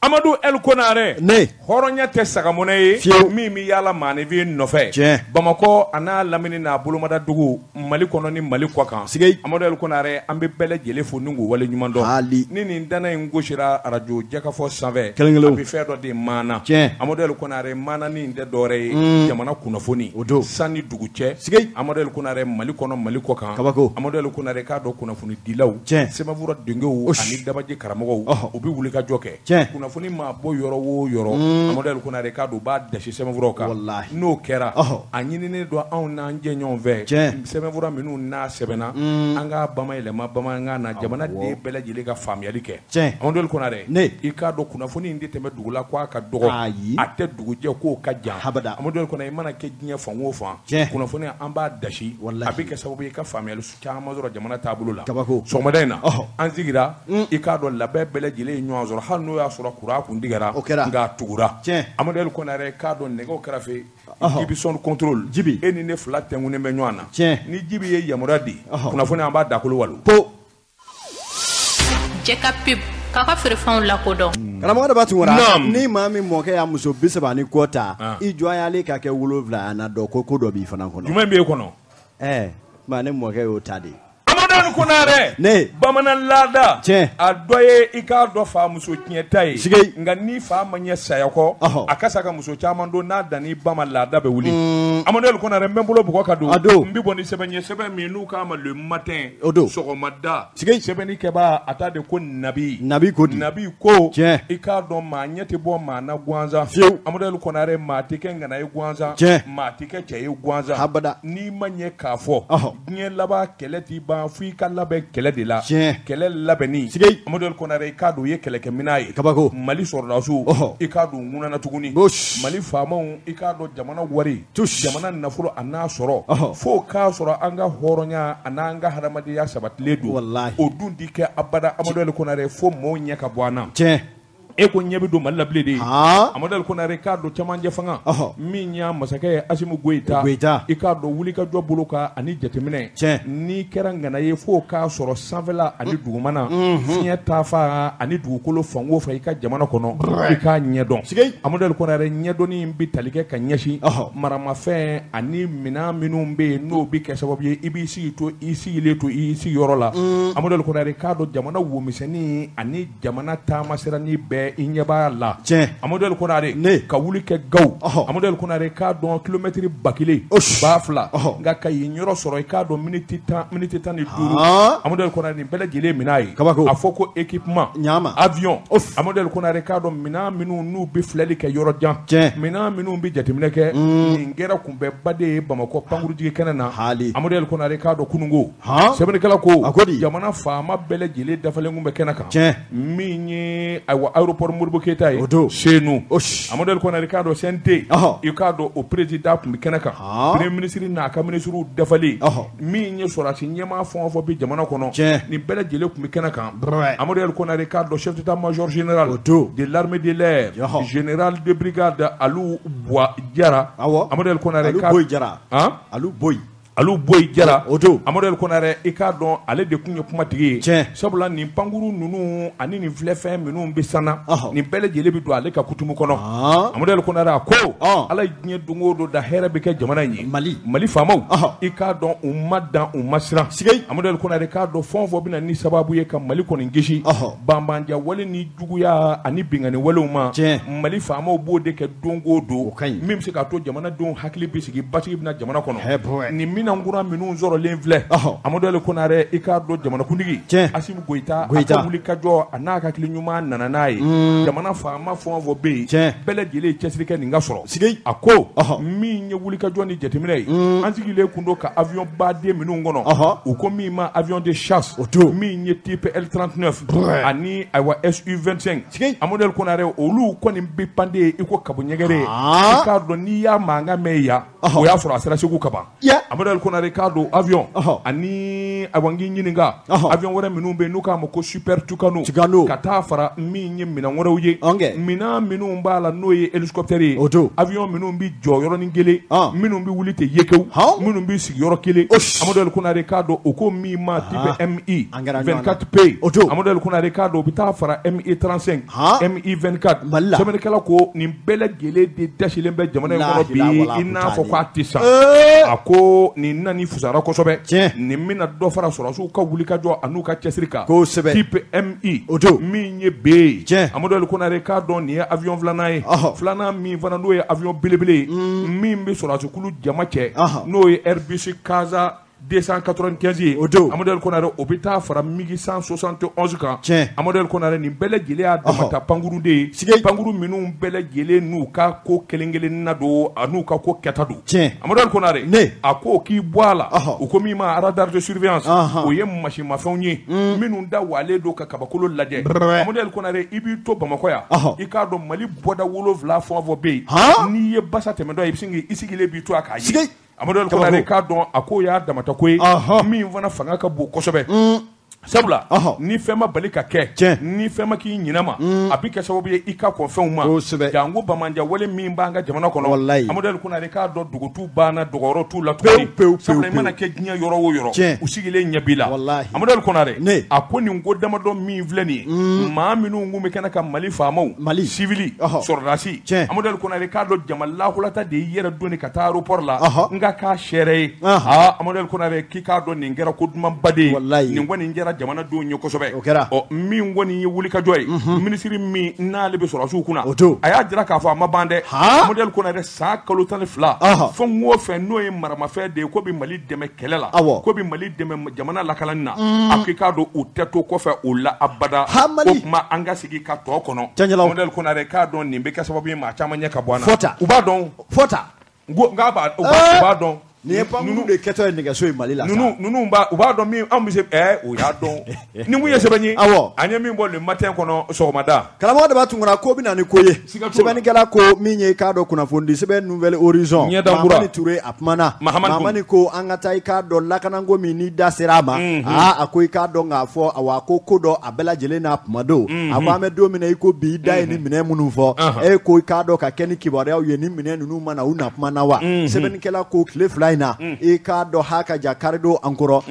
Amadu El Konare ne hɔrɔnya tɛ sagamɔnɛ ye Fiyewu. Min bɛ yaala maaninfin nɔfɛ. Tiɲɛ. Bamakɔ a n'a lamini n'a bolomada dugu, Mali kɔnɔ ni Mali kɔ kan. Sigei. Amadu El Konare, an bɛ bɛɛ lajɛlen fo ni k'u wale ɲuman dɔn. Haali. Ni nin danna in gosira arajo jɛkafɔ sanfɛ, Kelen kelen. A bɛ fɛn dɔ de maana. Tiɲɛ. Amadu El Konare, maana nin tɛ dɔwɛrɛ ye, jamana kunnafoni. O don. San ni dugu cɛ. Sigei. Amadu El Konare, Mali kɔnɔ, Mali kɔ kan. Kabako. Amadu El Konare, k'a dɔn kunnafonidilaw. Tiɲɛ. Sɛbɛnfura dengew Osh. ani dabaji karamɔgɔw. Ɔhɔ. U bɛ wuli ka jɔ kɛ. Tiɲɛ. Kunnafoni maa bɔ yɔrɔ o yɔrɔ, Amadu El Konare, k'a dɔn u b'a dasi sɛbɛnfuraw kan. Walahi. N'o kɛra, Ɔhɔ. a ɲininen don anw n'an jɛ ɲɔgɔn fɛ. Tiɲɛ. Sɛbɛnfura minnu n'a sɛbɛnna, an k'a bamayɛlɛma bamanankan na, jamana den bɛɛ lajɛlen ka faamuyali kɛ. Tiɲɛ. Amadu El Konare, Ne. i k'a dɔn kunnafoni in tɛ tɛmɛ dugu la k'a ka dɔgɔ. Ayi. A tɛ dugujɛ k'o ka jan. Habada. Amadu El Konare, i mana kɛ diɲɛ fan o fan, Tiɲɛ. kunnafoni an b'a dasi. Walahi. A bɛ kɛ sababu ye ka faamuyali caman sɔrɔ jamana taabolo la. Kabako. Sɔgɔmada in na, Ɔhɔ. an sigira, i k'a dɔn labɛn bɛɛ lajɛlen ye ɲɔgɔn sɔrɔ, hali n'o y'a sɔrɔ kuran kun tigɛra, O kɛra. nka a tugura. Tiɲɛ. Amadu El Konare, k'a dɔn nɛgɛw kɛrɛfɛ, Ɔhɔ. Jibi son contrôle. Jibi. E ni ne fila tɛnkunnen bɛ ɲɔgɔn na. Tiɲɛ. Ni Jibi ye yamaruya di, Ɔhɔ. kunnafoni an b'a dakolo walo. Po. Jɛ ka pub k'a ka feerefɛnw lakodɔn. Karamɔgɔ de b'a tunkara. Naam. Ni maa min mɔkɛ y'a muso 30 ni kɔ ta, Ah. i jɔyalen ka kɛ 7 a na dɔn ko ko dɔ b'i fana kɔnɔ. Jumɛn b'e kɔnɔ? Ɛɛ, tuma ne mɔkɛ y'o ta de. Amadu El Konare. Ne. Bamanan laada. Tiɲɛ. A dɔ ye i k'a dɔn fa muso tiɲɛ ta ye. Sigei. Nka ni fa ma ɲɛ saya kɔ, Ɔhɔ. a ka sa ka muso caman don, n'a dan ba ma, laada bɛ wuli. Amadu El Konare, n bɛ n bolo bugɔ ka don. A don. N bɛ bɔ ni sɛbɛn ye, sɛbɛn min n'u k'a ma Le Matin. O don. Sɔgɔmada. Sigei. Sɛbɛnni kɛbaa a ta de ko Nabi. Nabi ko di? Nabi ko. Tiɲɛ. I k'a dɔn maa ɲɛ tɛ bɔ maa na gansan. Fiyewu. Amadu El Konare, maa tɛ kɛ ŋana ye gansan. Tiɲɛ. Maa tɛ kɛ cɛ ye gansan. Habada. N'i ma ɲɛ k'a fɔ. Ɔhɔ. Diɲɛ laban kɛlɛ t'i ban fo i ka labɛn kɛlɛ de la. Tiɲɛ. Kɛlɛ labɛnni. Sigei. Amadu El Konare, i k'a dɔn o ye kɛlɛkɛminɛn ye. Kabako. Mali sɔrɔdasiw. Ɔhɔ. I k'a dɔn u ŋunana tuguni. Gosi. Mali faamaw, i k'a dɔn jamana wari. Tush. Jamana nafolo a n'a sɔrɔ. Ɔhɔ. Fo k'a sɔrɔ an ka hɔrɔnya a n'an ka hadamadenya sabatilen don. Walahi. O dun ti kɛ abada, Amadu El Konare, fo maaw ɲɛ ka bɔ an na. Tiɲɛ. E ko ɲɛ bɛ don Mali la bilen de ye. Haan. Amadu El Konare, k'a dɔn camancɛ fanga. Ɔhɔ. Min y'a masakɛ ye Asimi Goyita. Goyita. I k'a dɔn wulikajɔ bolo kan ani jateminɛ. Tiɲɛ. N'i kɛra ŋana ye fo k'a sɔrɔ sanfɛla ani dugumana. Fiɲɛ taafa ani dugukolo fan o fan i ka jamana kɔnɔ. I k'a ɲɛdɔn. Sigei. Amadu El Konare, ɲɛdɔnni in bɛ tali kɛ ka ɲɛsin. Ɔhɔ. Maramafɛn ani minɛn minnu bɛ yen n'o bɛ kɛ sababu ye i b'i sigi to i sigilen to i sigiyɔrɔ la. Amadu El Konare, k'a dɔn jamana womisɛnnin ani jamana taamasiranin bɛɛ i ɲɛ b'a la. Tiɲɛ. Amadu El Konare, Ne. ka wuli kɛ Gawo. Ɔhɔ. Amadu El Konare, k'a dɔn kilomɛtiri 1000. Osh. 2000. Ɔhɔ. Nka ka yen yɔrɔ sɔrɔ, i k'a dɔn miniti 10, miniti 15. Haan. Amadu El Konare, nin bɛɛ lajɛlen minɛn ye. Kabako. A fɔ ko équipement. Ɲama. Avion. Of. Amadu El Konare, k'a dɔn minɛn minnu n'u bɛ filɛli kɛ yɔrɔ jan. Tiɲɛ. Minɛn minnu bɛ jateminɛ kɛ. Nin kɛra kunbɛnba de ye Bamakɔ pankurujigi kɛnɛ na. Haali. Amadu El Konare, k'a dɔn kununko. Haan. Sɛbɛnnikɛla ko. A ko di? Jamana faama bɛɛ lajɛlen dafalen kun bɛ kɛnɛ kan. Tiɲɛ. Min ye ayiwa aéroport Modibo Keyita ye. O don. Senu. Osh. Amadu El Konare, k'a dɔn CNT. Ɔhɔ. I k'a dɔn o président tun bɛ kɛnɛ kan. Haan. Premier ministre n'a ka ministres dafalen. Ɔhɔ. Min ye sɔrɔdasi ɲɛmaa fɛn o fɛn bɛ jamana kɔnɔ. Tiɲɛ. Nin bɛɛ lajɛlen tun bɛ kɛnɛ kan. Brɛ. Amadu El Konare, k'a dɔn chef d'état-major général. O don. De l'armée de l'air. Ɔhɔ. Général de brigade Alou Boua Diarra. Awɔ. Amadu El Konare. Alu Boyi Jara. Han? Alu Boyi. Alu Boyi Jara. O don. Amadu El Konare, i k'a dɔn ale de tun ye kumatigi ye. Tiɲɛ. Sabula nin pankuru ninnu ani nin filɛfɛn minnu bɛ sanna. Ɔhɔ. Nin bɛɛ lajɛlen bɛ don ale ka kutumu kɔnɔ. Haan. Amadu El Konare a ko. Ɔn. Ala ye diɲɛ don o don da hɛrɛ bɛ kɛ jamana in ye. Mali. Mali faamaw. Ɔhɔ. I k'a dɔn u ma dan u ma siran. Sigei. Amadu El Konare, k'a dɔn fɛn o fɛn bɛ na ni sababu ye ka Mali kɔni kisi. Ɔhɔ. Banbanja wale ni juguya ani binkanni walew ma. Tiɲɛ. Mali faamaw b'o de kɛ don o don. O ka ɲi. Min bɛ se k'a to jamanadenw hakili bɛ sigi, basigi bɛ na jamana kɔnɔ. Hɛ bɔɛ. Nin minɛn kura minnu sɔrɔlen filɛ. Ɔhɔ. Amadu El Konare, i k'a dɔn jamanakuntigi. Tiɲɛ. Asimi Goyita. Goyita. A ka wulikajɔ a n'a ka hakili ɲuman nana n'a ye. Jamana faama fɛn o fɛn bɛ yen. Tiɲɛ. Bɛɛ lajɛlen ye cɛsiri kɛ nin ka sɔrɔ. Sigei. A ko. Ɔhɔ. Min ye wulikajɔ ni jateminɛ ye. An sigilen kun don ka avion baden minnu kɔnɔ. Ɔhɔ. U ko min ma avion de chasse. O don. Min ye type L39. Brɛ. Ani ayiwa SU25. Sigei. Amadu El Konare, olu kɔni bɛ pande i ko kabo ɲɛgɛrɛ. Haan. I k'a dɔn n'i y'a mankan mɛn yan. Ɔhɔ. O y'a sɔrɔ a sera Segu ka ban. Ya. Amadu Amadu Konare k'a don avion ani a k'i ɲininka avion wɛrɛ minnu bɛ yen n'u k'a ma ko Super Tucano ka taa fara min ye minɛn wɛrɛw ye minɛn minnu b'a la n'o ye hélicoptère ye avion minnu bɛ jɔ yɔrɔnin kelen minnu bɛ wuli tɛ yekew minnu bɛ sigi yɔrɔ kelen Amadu Konare k'a don o ko min ma type MI 24P Amadu Konare k'a don o bɛ taa fara MI 35 MI 24 sɛbɛnnikɛla ko nin bɛɛ lajɛlen de dasilen bɛ jamana in kɔnɔ bi i n'a fɔ k'a tɛ sa a ko nin nani fusara kosɛbɛ nin bɛna dɔ fara sɔrɔdasiw ka wulikajɔ an'u ka cɛsiri kan type MI min ye B ye Amadu Konare k'a dɔn nin ye avion filanan ye filanan min fana n'o ye avion belebele ye min bɛ sɔrɔdasikulu jama cɛ n'o ye Airbus Casa 295 ye Amadu Konare o bɛ taa fara MiG 171 kan Amadu Konare nin bɛɛ lajɛlen y'a damata pankuru de ye pankuru minnu bɛɛ lajɛlen n'u ka ko kelen kelen na don an'u ka ko kɛta don Amadu Konare a ko k'i bɔ a la u ko min ma radar de surveillance o ye masimafɛnw ye minnu da walen don ka kabakolo lajɛ Amadu Konare i b'i to Bamakɔ yan i k'a dɔn Mali bɔda 7 fɛn o fɛn bɛ yen n'i ye basa tɛmɛtɔ ye i bɛ sin k'i sigilen b'i to a k'a ye Amadu Konare k'a dɔn a ko y'a damata ko ye min fana fanga ka bon kosɛbɛ sabula ni fɛn ma bali ka kɛ ni fɛn ma k'i ɲinɛ ma a bɛ kɛ sababu ye i ka kɔn fɛnw ma janko bamanja wale min b'an ka jamana kɔnɔ Amadu Konare k'a dɔn dogo t'u banna dɔgɔyɔrɔ t'u la tuguni sabula i mana kɛ diɲɛ yɔrɔ o yɔrɔ u sigilen ɲɛ b'i la Amadu Konare a ko nin ko damadɔ min filɛ nin ye maa minnu kun bɛ kɛnɛ ka Mali faamaw Mali civil sɔrɔdasi Amadu Konare k'a dɔn jama lakulata de y'i yɛrɛ donni ka taa aéroport la n ka k'a sɛrɛ ye Amadu Konare k'i k'a dɔn nin kɛra ko dumanba de ye nin kɔni kɛra jamanadenw ye kosɛbɛ ɔ min kɔni ye wulikajɔ ye minisiri min n'ale bɛ sɔrɔdasiw kunna a y'a jira k'a fɔ a ma ban dɛ Amadu Konare san kalo 12 fɛn o fɛn n'o ye maramafɛn de ye ko bɛ Mali dɛmɛ kɛlɛ la ko bɛ Mali dɛmɛ jamana lakalani na a k'i k'a dɔn u tɛ to kɔfɛ o la abada o tuma an ka sigi ka tɔ kɔnɔ Amadu Konare k'a dɔn nin bɛ kɛ sababu ye maa caman ɲɛ ka bɔ an na u b'a dɔn n k'a b'a u b'a dɔn Nin ye pankuru de kɛtɔ ye nɛgɛso ye Mali la ninnu u b'a dɔn min anw bɛ se o y'a dɔn ni mun ye sɛbɛn ye an ye min bɔ le matin kɔnɔ sɔgɔmada karamɔgɔ Daba Tunkara ko bɛ na ni ko ye sɛbɛnnikɛla ko min ye k'a dɔn kunnafonidi sɛbɛn Nouvel Horizon Mahamani Ture a kumana Mahamani ko an ka taa i k'a dɔn lakanako min n'i da sera a ma a ko i k'a dɔn k'a fɔ awa ko ko dɔ a bɛɛ lajɛlen n'a kuma don a ko an bɛ don min na i ko bi i da ye ni minɛn minnu fɔ e ko i k'a dɔn ka kɛ ni kibaruyaw ye ni minɛn ninnu ma na u na kuma na wa sɛbɛnnikɛla ko tile 2 in na i k'a dɔn ha ka ja karido an kɔrɔ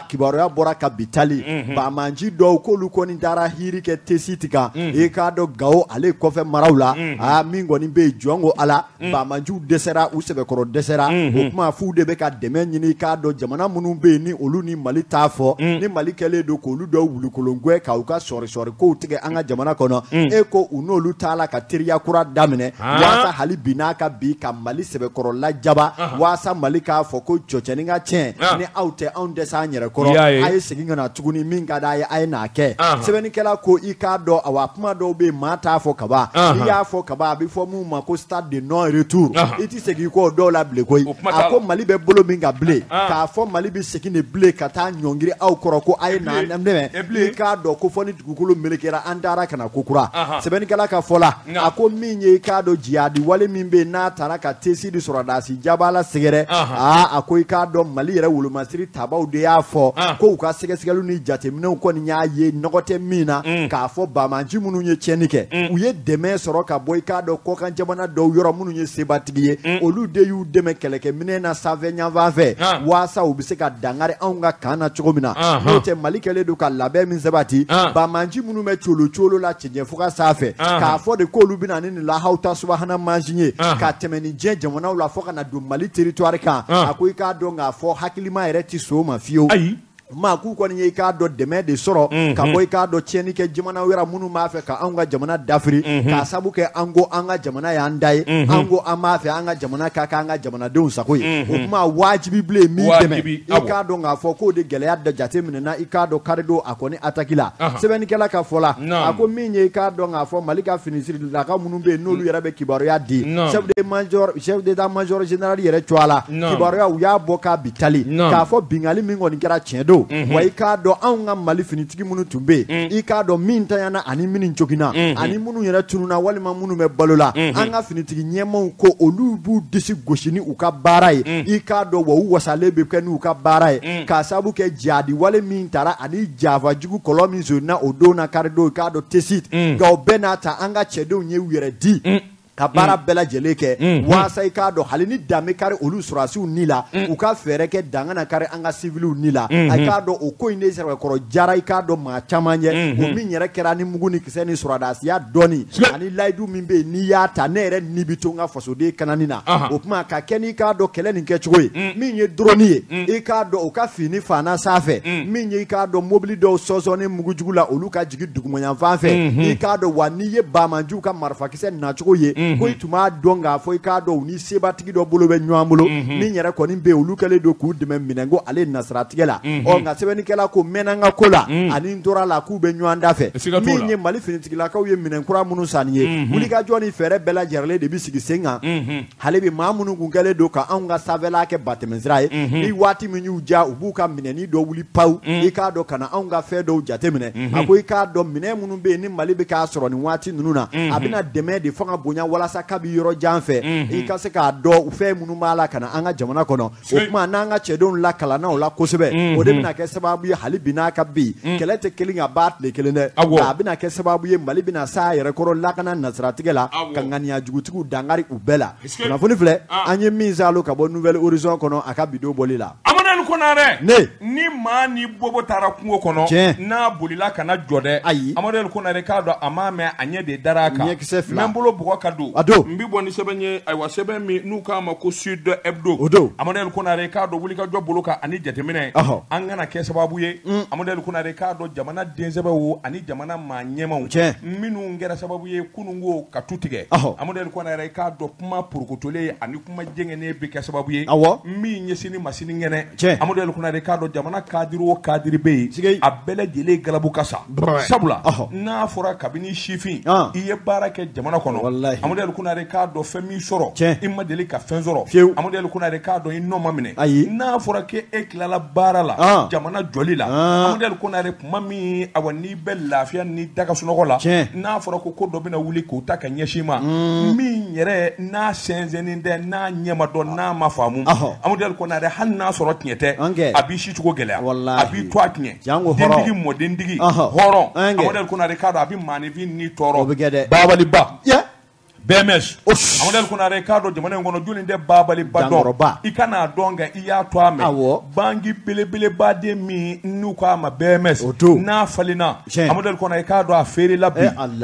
kibaruya bɔra ka bitali bamanji dɔw k'olu kɔni taara hiri kɛ tesiti kan i k'a dɔn Gawo ale kɔfɛ maraw la min kɔni bɛ yen jɔn ko Ala bamanjiw dɛsɛra u sɛbɛkɔrɔ dɛsɛra o kuma f'u de bɛ ka dɛmɛ ɲini i k'a dɔn jamana minnu bɛ yen ni olu ni Mali t'a fɔ ni Mali kɛlen don k'olu dɔw wulukolongɛ k'u ka sɔri kow tigɛ an ka jamana kɔnɔ e ko u n'olu t'a la ka teriya kura daminɛ waasa hali bi n'a ka bi ka Mali sɛbɛkɔrɔ lajaba waasa Mali k'a fɔ ko jɔcɛnin ka tiɲɛ ni aw tɛ anw dɛsɛ an yɛrɛ kɔrɔ a ye segin ka na tuguni min ka d'a ye a ye n'a kɛ sɛbɛnnikɛla ko i k'a dɔn awa kuma dɔw bɛ yen maa t'a fɔ kaban n'i y'a fɔ kaban a bɛ fɔ mun ma ko stade de non retour i tɛ segin kɔ o dɔw la bilen koyi a ko Mali bɛ bolo min kan bilen k'a fɔ Mali bɛ segin de bilen ka taa ɲɔngiri aw kɔrɔ ko a ye na an dɛmɛ i k'a dɔn ko fɔ ni dugukolo melekera an taara ka na ko kura sɛbɛnnikɛla ka fɔ la a ko min ye i k'a dɔn jihadi wale min bɛ yen n'a taara ka tesi di sɔrɔdasi jabala sɛgɛrɛ a ko i k'a dɔn Mali yɛrɛ wolomasiri tabaw de y'a fɔ ko u ka sɛgɛsɛgɛliw ni jateminɛw kɔni y'a ye nɔgɔ tɛ min na k'a fɔ bamanci minnu ye tiɲɛni kɛ u ye dɛmɛ sɔrɔ ka bɔ i k'a dɔn kɔkan jamana dɔw yɔrɔ minnu ye sebatigi ye olu de y'u dɛmɛ kɛlɛkɛminɛn na sanfɛ ɲanfan fɛ waasa u bɛ se ka dankari anw ka kan na cogo min na n'o tɛ Mali kɛlen don ka labɛn min sabati bamanci minnu bɛ colo colo la cɛncɛn fuga sanfɛ k'a fɔ de k'olu bɛna ni nin lahawuta subahana mansin ye ka tɛmɛ ni diɲɛ jamanaw la fo ka na don Mali territoire kan a ko i k'a dɔn k'a fɔ hakilima yɛrɛ tɛ so ma fiyewu ayi maa k'u kɔni ye i k'a dɔn dɛmɛ de sɔrɔ ka bɔ i k'a dɔn tiɲɛni kɛ jamana wɛrɛ minnu b'a fɛ ka anw ka jamana dafiri k'a sabu kɛ an ko an ka jamana y'an da ye an ko an b'a fɛ an ka jamana ka k'an ka jamanadenw sago ye o kuma wajibi bilen min dɛmɛ i k'a dɔn k'a fɔ k'o de gɛlɛya da jate minɛna i k'a dɔn karidon a kɔni ataki la sɛbɛnnikɛla ka fɔ la a ko min ye i k'a dɔn k'a fɔ Mali ka finisirilaka minnu bɛ yen n'olu yɛrɛ bɛ kibaruya di chef d'état-major général yɛrɛ cogoya la kibaruya u y'a bɔ k'a bitali k'a fɔ bingali min kɔni kɛra tiɲɛ don don wa i k'a dɔn anw ka Mali finitigi minnu tun bɛ yen i k'a dɔn min tanyana ani minnu joginna ani minnu yɛrɛ tununna walima minnu bɛ balo la an ka finitigi ɲɛmaaw ko olu b'u disi gosi ni u ka baara ye i k'a dɔn wa u wasalen bɛ kɛ n'u ka baara ye k'a sababu kɛ jihadi wale min taara ani janfa jugu kɔlɔn min sonna o don na karidon i k'a dɔn Tessit nka o bɛɛ n'a ta an ka cɛdenw ye u yɛrɛ di ka baara bɛɛ lajɛlen kɛ walasa i k'a dɔn hali ni dan bɛ kari olu sɔrɔdasiw ni la u ka fɛɛrɛ kɛ dan kana kari an ka siviliw ni la a k'a dɔn o ko in de sɛbɛkɔrɔ jara i k'a dɔn maa caman ye o min yɛrɛ kɛra ni mugu ni kisɛ ni sɔrɔdasiya dɔɔni ani layidu min bɛ yen n'i y'a ta ne yɛrɛ ni bɛ to n ka fasoden kanani na o tuma ka kɛ n'i k'a dɔn kɛlɛ nin kɛcogo ye min ye drone ye i k'a dɔn o ka fini faana sanfɛ min ye i k'a dɔn mobili dɔw sɔsɔni mugujugu la olu ka jigin dugumayanfan fɛ i k'a dɔn wa n'i ye bamanjuw ka marifakisɛ nacogo ye ko i tun b'a dɔn k'a fɔ i k'a dɔn u ni sebatigi dɔ bolo bɛ ɲɔgɔn bolo min yɛrɛ kɔni bɛ yen olu kɛlen don k'u dɛmɛ minɛnko ale nasiratigɛ la ɔ nka sɛbɛnnikɛla ko mɛnna n ka ko la ani n tora la k'u bɛ ɲɔgɔn da fɛ min ye Mali finitigilakaw ye minɛn kura minnu san nin ye wulikajɔ ni fɛɛrɛ bɛɛ lajɛlen de bɛ sigi sen kan hali bi maa minnu kun kɛlen don ka anw ka sanfɛla kɛ batɛmɛsira ye ni waati min y'u diya u b'u ka minɛni dɔ wuli pawu i k'a dɔn ka na anw ka fɛn dɔw jateminɛ a ko i k'a dɔn minɛn minnu bɛ yen ni Mali bɛ k'a sɔrɔ nin waati ninnu na a bɛna dɛmɛ de fanga bonya walasa kabi yɔrɔ jan fɛ i ka se k'a dɔn fɛn minnu b'a la ka na an ka jamana kɔnɔ o tuma n'an ka cɛdenw lakalanna o la kosɛbɛ o de bɛna kɛ sababu ye hali bi n'a ka bi kɛlɛ tɛ kelen ka ban tile kelen dɛ a bɛna kɛ sababu ye Mali bɛna s'a yɛrɛ kɔrɔ lakana nasiratigɛ la ka ŋaniya jugutigiw dankari u bɛɛ la kunnafoni filɛ an ye min salo ka bɔ Nouvel Horizon kɔnɔ a ka bidon bɔli la. Amadu Konare ne ni maa ni bobo taara kungo kɔnɔ n'a bolila kana jɔ dɛ ayi Amadu Konare k'a dɔn a m'a mɛn a ɲɛ de dara a kan ɲɛkisɛ fila n bolo bɔgɔ ka don a don n bɛ bɔ ni sɛbɛn ye ayiwa sɛbɛn min n'u k'a ma ko Sud Hebdo o don Amadu Konare k'a dɔn wulikajɔ bolo kan ani jateminɛ an kana kɛ sababu ye Amadu Konare k'a dɔn jamana densɛbɛw ani jamana maa ɲɛmaw minnu kɛra sababu ye kununko ka tu tigɛ Amadu Konare k'a dɔn kuma porokotolen ani kuma jɛngɛnen bɛ kɛ sababu ye min ye sini ma sini kɛnɛ Amadu Konare k'a dɔn jamana kadiri o kadiri bɛ yen a bɛɛ lajɛlen galabu ka sa sabula n'a fɔra kabini sifin i ye baara kɛ jamana kɔnɔ Amadu Konare k'a dɔn fɛn min sɔrɔ i ma deli ka fɛn sɔrɔ Amadu Konare k'a dɔn i nɔ ma minɛ ayi n'a fɔra k'e tilala baara la jamana jɔli la Amadu Konare kuma min awa n'i bɛ lafiya ni daga sunɔgɔ la n'a fɔra ko dɔ bɛna wuli k'o ta ka ɲɛsin ma min yɛrɛ n'a sɛnsɛnnen tɛ n'a ɲɛ ma dɔn n'a ma faamu Amadu Konare hali n'a sɔrɔ tiɲɛ tɛ a b'i sicogo gɛlɛya a b'i to a tiɲɛ dentigi mɔdentigi hɔrɔn Amadu Konare k'a dɔn a bɛ maaninfin ni tɔɔrɔ babaliba BMS Amadu Konare k'a dɔn jamana in kɔnɔ joli tɛ babaliba dɔn i kan'a dɔn nka i y'a to a mɛn banki belebelebaden min n'u k'a ma BMS n'a falenna Amadu Konare k'a dɔn a feerela bi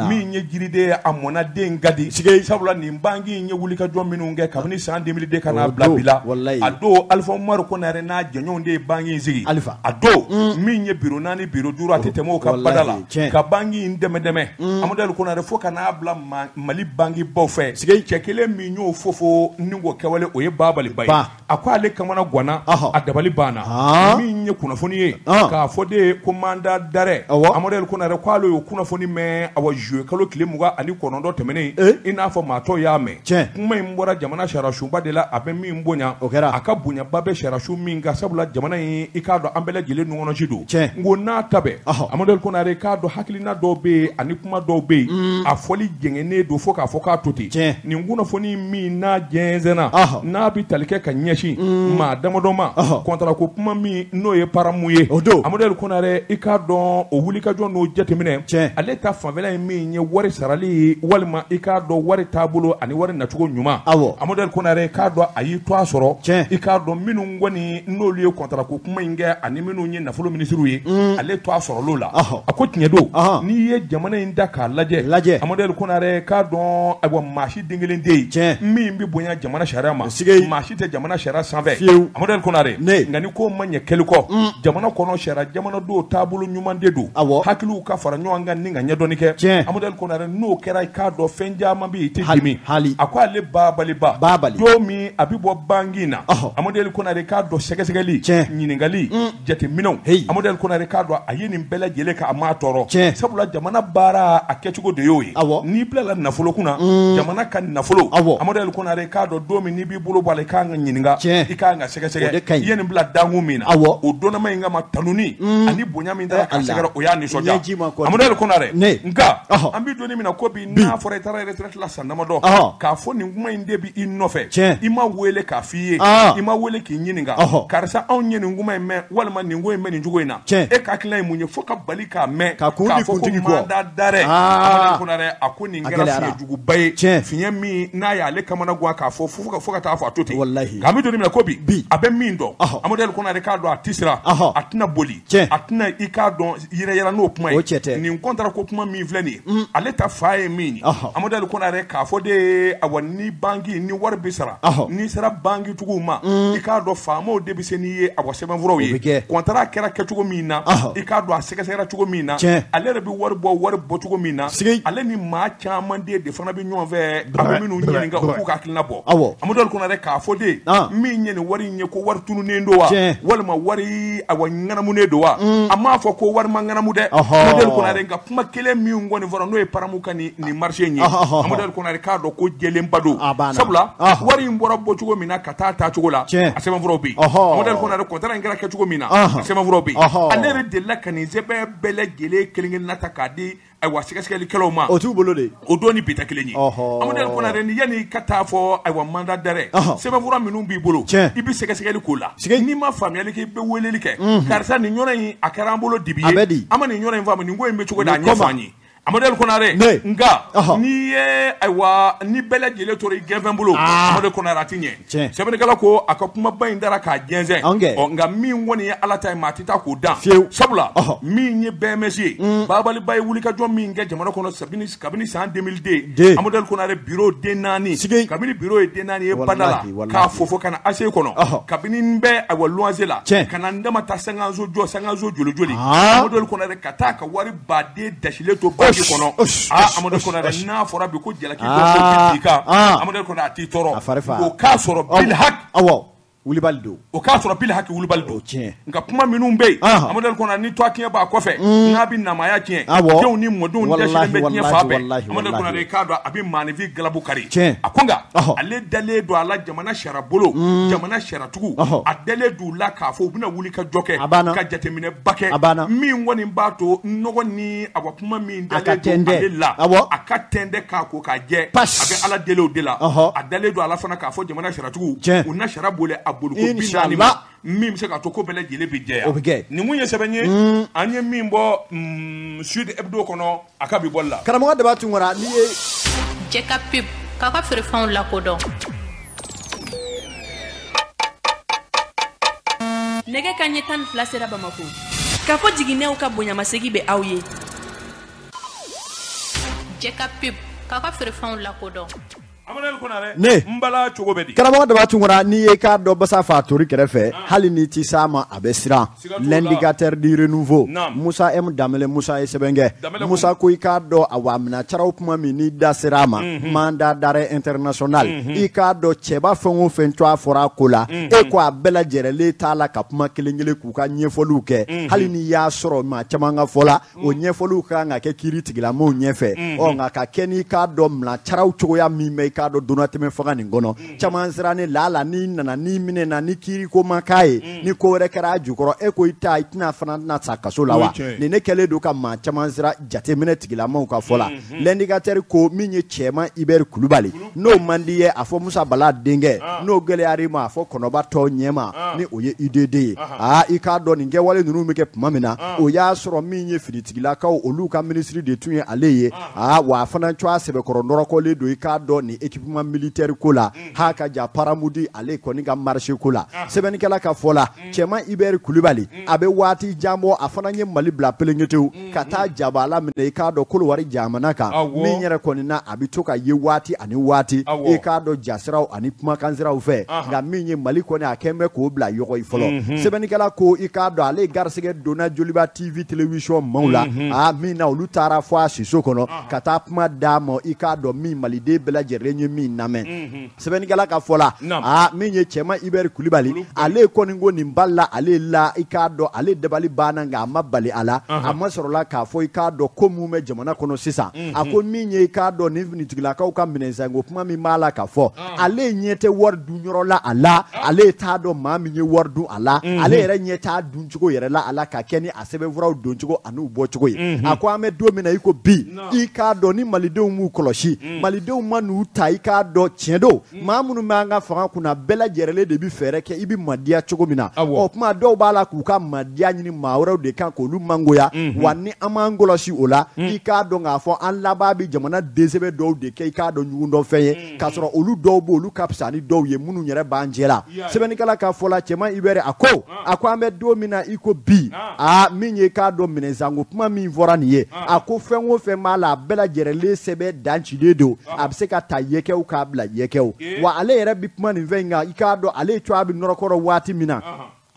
min ye jiriden ye a mɔnna den ka di sabula nin banki in ye wulikajɔ minnu kɛ kabini san 2002 ka n'a bila bi la a don Alifa Umaru Konare n'a jɛɲɔgɔnw de ye banki in sigi a don min ye biro 4 biro 5 a tɛ tɛmɛ o kan bada la ka banki in dɛmɛ dɛmɛ Amadu Konare fo ka n'a bila Mali banki baw fɛ cɛ kelen min y'o fofo ni k'o kɛwale o ye babaliba ye a ko ale kamana ganna a dabali banna min ye kunnafoni ye k'a fɔ de ko mandat d'arrêt Amadu Konare k'ale y'o kunnafoni mɛn awa juillet kalo tile 29 tɛmɛnen i n'a fɔ maa tɔw y'a mɛn kuma in bɔra jamana sariyasunba de la a bɛ min bonya a ka bonyaba bɛ sariyasun min kan sabula jamana in i k'a dɔn an bɛɛ lajɛlen nɔgɔnɔsi don n ko n'a ta bɛɛ Amadu Konare k'a dɔn hakilina dɔw bɛ yen ani kuma dɔw bɛ yen a fɔli jɛngɛnnen don fo k'a fɔ k'a to ten nin kunnafoni min n'a jɛnsɛnna n'a bɛ tali kɛ ka ɲɛsin maa damadɔ ma kɔntara ko kuma min n'o ye paramu ye o don Amadu Konare i k'a dɔn o wulikajɔ n'o jateminɛ ale ta fanfɛla ye min ye wari sarali ye walima i k'a dɔn wari taabolo ani wari nacogo ɲuman Amadu Konare k'a dɔn a y'i to a sɔrɔ i k'a dɔn minnu kɔni n'olu ye kɔntara ko kuma in kɛ ani minnu ye nafolo minisiriw ye ale to a sɔrɔlo la a ko tiɲɛ don n'i ye jamana in da k'a lajɛ Amadu Konare k'a dɔn ayiwa maa si den kelen tɛ yen min bɛ bonya jamana sariya ma maa si tɛ jamana sariya sanfɛ Amadu Konare nka ni ko ma ɲɛ kɛli kɔ jamana kɔnɔ sariya jamanadenw taabolo ɲuman de don hakiliw ka fara ɲɔgɔn kan ni ka ɲɛdɔnni kɛ Amadu Konare n'o kɛra i k'a dɔn fɛn caman bɛ yen i tɛ dimi a ko ale babaliba don min a bɛ bɔ banki na Amadu Konare k'a dɔn sɛgɛsɛgɛli ɲininkali jateminɛw Amadu Konare k'a dɔn a ye nin bɛɛ lajɛlen kɛ a m'a tɔɔrɔ sabula jamana baara a kɛcogo de y'o ye n'i bilala nafolo kunna Jamana ka nafolo Amadu El Konare k'a dɔn don min n'i b'i bolo bɔ a la i kan ka ɲininka, i kan ka sɛgɛsɛgɛ, i ye nin bila dankun min na, o donnama in kama tanuni ani bonya min taara k'a sɛgɛrɛ o y'a nisɔndiya. Amadu El Konare, nka an bɛ don min na ko bi n'a fɔra i taara retraite la san damadɔ k'a fɔ nin kuma in de bɛ i nɔfɛ, i ma wele k'a f'i ye, i ma wele k'i ɲininka, karisa anw ye nin kuma in mɛn walima nin ko in bɛ nin cogo in na, e ka hakilina ye mun ye fo ka bali k'a mɛn k'a fɔ ko mandat d'arrêt. Amadu El Konare a ko nin kɛra fiɲɛjuguba ye, fiɲɛ min n'a y'ale kamana gan k'a fɔ fo ka taa fɔ a to ten. Nka an bɛ don min na ko bi a bɛ min dɔn, Amadu El Konare k'a dɔn a tɛ siran, a tɛna boli, a tɛna i k'a dɔn yɛrɛ n'o kuma ye. Nin contrat ko kuma min filɛ nin ye, ale ta fa ye min ye, Amadu El Konare k'a fɔ de awa ni banki ni wari bɛ sara, n'i sera bankitigiw ma, i k'a dɔn faamaw de bɛ se n'i ye awa sɛbɛnfuraw ye. Contrat kɛra kɛcogo min na, i k'a dɔn a sɛgɛsɛgɛra cogo min na, ale yɛrɛ bɛ wari bɔ wari bɔcogo min na, ale ni maa caman de fana bɛ ɲɔgɔn fɛ, a bɛ minnu ɲininka u k'u ka hakilina bɔ. Amadu El Konare k'a fɔ de min ye nin wari in ye ko wari tununnen don wa, walima wari awa ŋanamunen don wa, a m'a fɔ ko wari ma ŋanamu dɛ. Amadu El Konare nka kuma kelen min kɔni fɔra n'o ye Paramu ka nin marché in ye, Amadu El Konare k'a dɔn ko jɛlenba don, sabula wari in bɔra bɔcogo min na ka taa taacogo la, a sɛbɛnfuraw bɛ yen. Amadu El Konare contrat in kɛra kɛcogo min na, a sɛbɛnfuraw bɛ yen. Ale yɛrɛ delila ka nin sɛbɛn bɛɛ lajɛlen kelen kelenna ta k'a di ayiwa sɛgɛsɛgɛlikɛlaw ma, o t'u bolo de, o don ni bi tɛ kelen ye. Amadu El Konare ni yanni ka taa fɔ ayiwa mandat d'arrêt, sɛbɛnfura minnu b'i bolo, i bɛ sɛgɛsɛgɛli k'o la, n'i ma faamuyali kɛ i bɛ weleli kɛ, karisa nin yɔrɔ in a kɛra an bolo dibi ye, an ma nin yɔrɔ in faamu, nin ko in bɛ cogo di, a ɲɛfɔ an ye. Amadu El Konare, nka n'i ye ayiwa ni bɛɛ lajɛlen tora i gɛnfɛn bolo, Amadu El Konare a ti ɲɛ. Sɛbɛnnikɛla ko a ka kumaba in dara k'a jɛnsɛn, nka min kɔni ye Ala ta ye maa tɛ taa k'o dan, sabula min ye BMS ye, babaliba ye wulikajɔ min kɛ jamana kɔnɔ kabini san 2002, Amadu El Konare bureau den naani, kabini bureau ye den naani ye bada la k'a fofo ka na ACI kɔnɔ, kabini n bɛ ayiwa luwanse la ka na n dama taa sankanso jɔ, sankanso joli joli, Amadu El Konare ka taa ka wari baden dasilen to banki kɔnɔ. Amadu El Konare n'a fɔra bi ko jalaki dɔ b'i kan, Amadu El Konare a t'i tɔɔrɔ, o k'a sɔrɔ bil haki, wulibali don, o k'a sɔrɔ bil haki wulibali don. Nka kuma minnu bɛ yen, Amadu El Konare ni tɔgɔ tiɲɛ b'a kɔfɛ, n'a bɛ namaya tiɲɛ, denw ni mɔdenw dɛsɛlen bɛ diɲɛ fan bɛɛ, Amadu El Konare k'a dɔn a bɛ maaninfin galabu kari. A ko nka ale dalen don a la jamana sariya bolo, jamana sariyatigiw, a dalen don u la k'a fɔ u bɛna wuli ka jɔ kɛ, ka jateminɛba kɛ, min kɔni b'a to nɔgɔ ni awa kuma min dalen don ale la, a ka tɛntɛn k'a ko k'a jɛ, a bɛ Ala deli o de la. A dalen don a la fana k'a fɔ jamana sariyatigiw, u na sariya boli a boliko 40 ma, min bɛ se k'a to ko bɛɛ lajɛlen bɛ jɛya. Nin kun ye sɛbɛn ye an ye min bɔ Sud Hebdo kɔnɔ a ka bi bɔli la. Karamɔgɔ Daba Tunkara, n'i ye Jɛka pub k'a ka feerefɛnw lakodɔn. Nɛgɛ ka ɲɛ 12 sera Bamako. K'a fɔ jiginɛw ka bonyamasegin bɛ aw ye. Jɛka pub k'a ka feerefɛnw lakodɔn. Ne n bala cogo bɛ di? Karamɔgɔ Daba Tunkara, n'i ye k'a dɔn basa fa tori kɛrɛfɛ, hali n'i ti s'a ma a bɛ siran. L'indicateur du renouveau, Musa M Danbele Musa ye sɛbɛn kɛ. Musa ko i k'a dɔn awa minɛ caraw kuma min n'i da sera a ma, mandat d'arrêt international, i k'a dɔn cɛba fɛn o fɛn tɔgɔ fɔra a ko la, e ko a bɛɛ lajɛlen t'a la ka kuma kelen kelen k'u ka ɲɛfɔliw kɛ, hali n'i y'a sɔrɔ maa caman ka fɔ la, o ɲɛfɔliw ka kan ka kɛ kiiri tigilamɔgɔw ɲɛfɛ. Ɔ nka ka kɛ n'i k'a dɔn minɛ caraw cogoya min bɛ i k'a dɔn donnatɛmɛ fanga nin kɔnɔ, caman siran la la n'i nana n'i minɛna ni kiiri ko ma k'a ye, ni ko wɛrɛ kɛra a jukɔrɔ, e ko i ta i tɛna fana tɛna sa kaso la wa? Nin ne kɛlen don ka maa caman siran jateminɛ tigilamɔgɔw ka fɔ la. L'indicateur ko min ye Cɛman Ibɛri Kulubali, n'o man di ye a fɔ Musa Bala denkɛ, n'o gɛlɛyara i ma a fɔ Kɔnɔba tɔ ɲɛma, ni o ye UDD ye. Aa i k'a dɔn nin kɛwale ninnu bɛ kɛ tuma min na, o y'a sɔrɔ min ye finitigilakaw olu ka minisiri de tun ye ale ye. Aa wa a fana cogoya sɛbɛkɔrɔ nɔrɔkɔlen don i k'a dɔn nin équipement militaire ko la, ha ka ja Paramudi ale kɔni ka marché ko la. Sɛbɛnnikɛla ka fɔ la, Cɛman Ibɛri Kulubali a bɛ waati jan bɔ, a fana ye Mali bila pelenketew ka taa jabala minɛ i k'a dɔn Kolowari jamana kan, min yɛrɛ kɔni na a bɛ to ka ye waati ani waati i k'a dɔn jasiraw ani kumakansiraw fɛ, nka min ye Mali kɔni a kɛn bɛ k'o bila yɔgɔ ye fɔlɔ. Sɛbɛnnikɛla ko i k'a dɔn ale garisɛgɛ donna Joliba TV télévision maaw la, a min na olu taara fɔ a siso kɔnɔ ka taa kuma d'a ma, i k'a dɔn min Maliden bɛɛ lajɛlen kɛ n ye min lamɛn. Sɛbɛnnikɛla ka fɔ la, aa, min ye Cɛma Ibɛri Kulibali, ale kɔni ko nin bali la ale la, i k'a dɔn ale dabali banna, nka a ma bali a la. A ma sɔrɔla k'a fɔ, i k'a dɔn ko mun bɛ jamana kɔnɔ sisan. A ko min ye, i k'a dɔn nin finitigilakaw ka minɛnsanko kuma min b'a la ka fɔ, ale ɲɛ tɛ wari dun yɔrɔ la a la, ale t'a dɔn maa min ye wari dun a la, ale yɛrɛ ɲɛ t'a dun cogo yɛrɛ la a la, ka kɛ ni a sɛbɛnfuraw don cogo an'u bɔ cogo ye. A ko an bɛ don min na i ko bi, i k'a dɔn ni malidenw m'u kɔlɔsi, malidenw ma n'u ta, i k'a dɔn tiɲɛ don, maa minnu b'an ka fanga kunna, bɛɛ lajɛlen de bɛ fɛɛrɛ kɛ i bɛ madiya cogo min na. Ɔ kuma dɔw b'a la k'u ka madiya ɲini maa wɛrɛw de kan k'olu mangoya. Wa ni an m'an kɔlɔsi o la, i k'a dɔn k'a fɔ an laban bɛ jamana densɛbɛ dɔw de kɛ, i k'a dɔn ɲugundɔnfɛn ye, k'a sɔrɔ olu dɔw bɛ, olu ka fisa ni dɔw ye minnu yɛrɛ b'an jɛ la. Sɛbɛnnikɛla ka fɔ la, Cɛman Ibɛrɛ a ko, a ko an bɛ don min na i ko bi, aa, min ye, k'a dɔn minɛnsanko kuma min fɔra nin ye, a ko fɛn o fɛn b'a la, a bɛɛ lajɛlen sɛbɛn dancilen don, a bɛ se ka ta yɛkɛw k'a bila yɛkɛw. Wa ale yɛrɛ bɛ kuma nin fɛn in kan, i k'a dɔn ale cogoya bɛ nɔrɔkɔrɔ waati min na,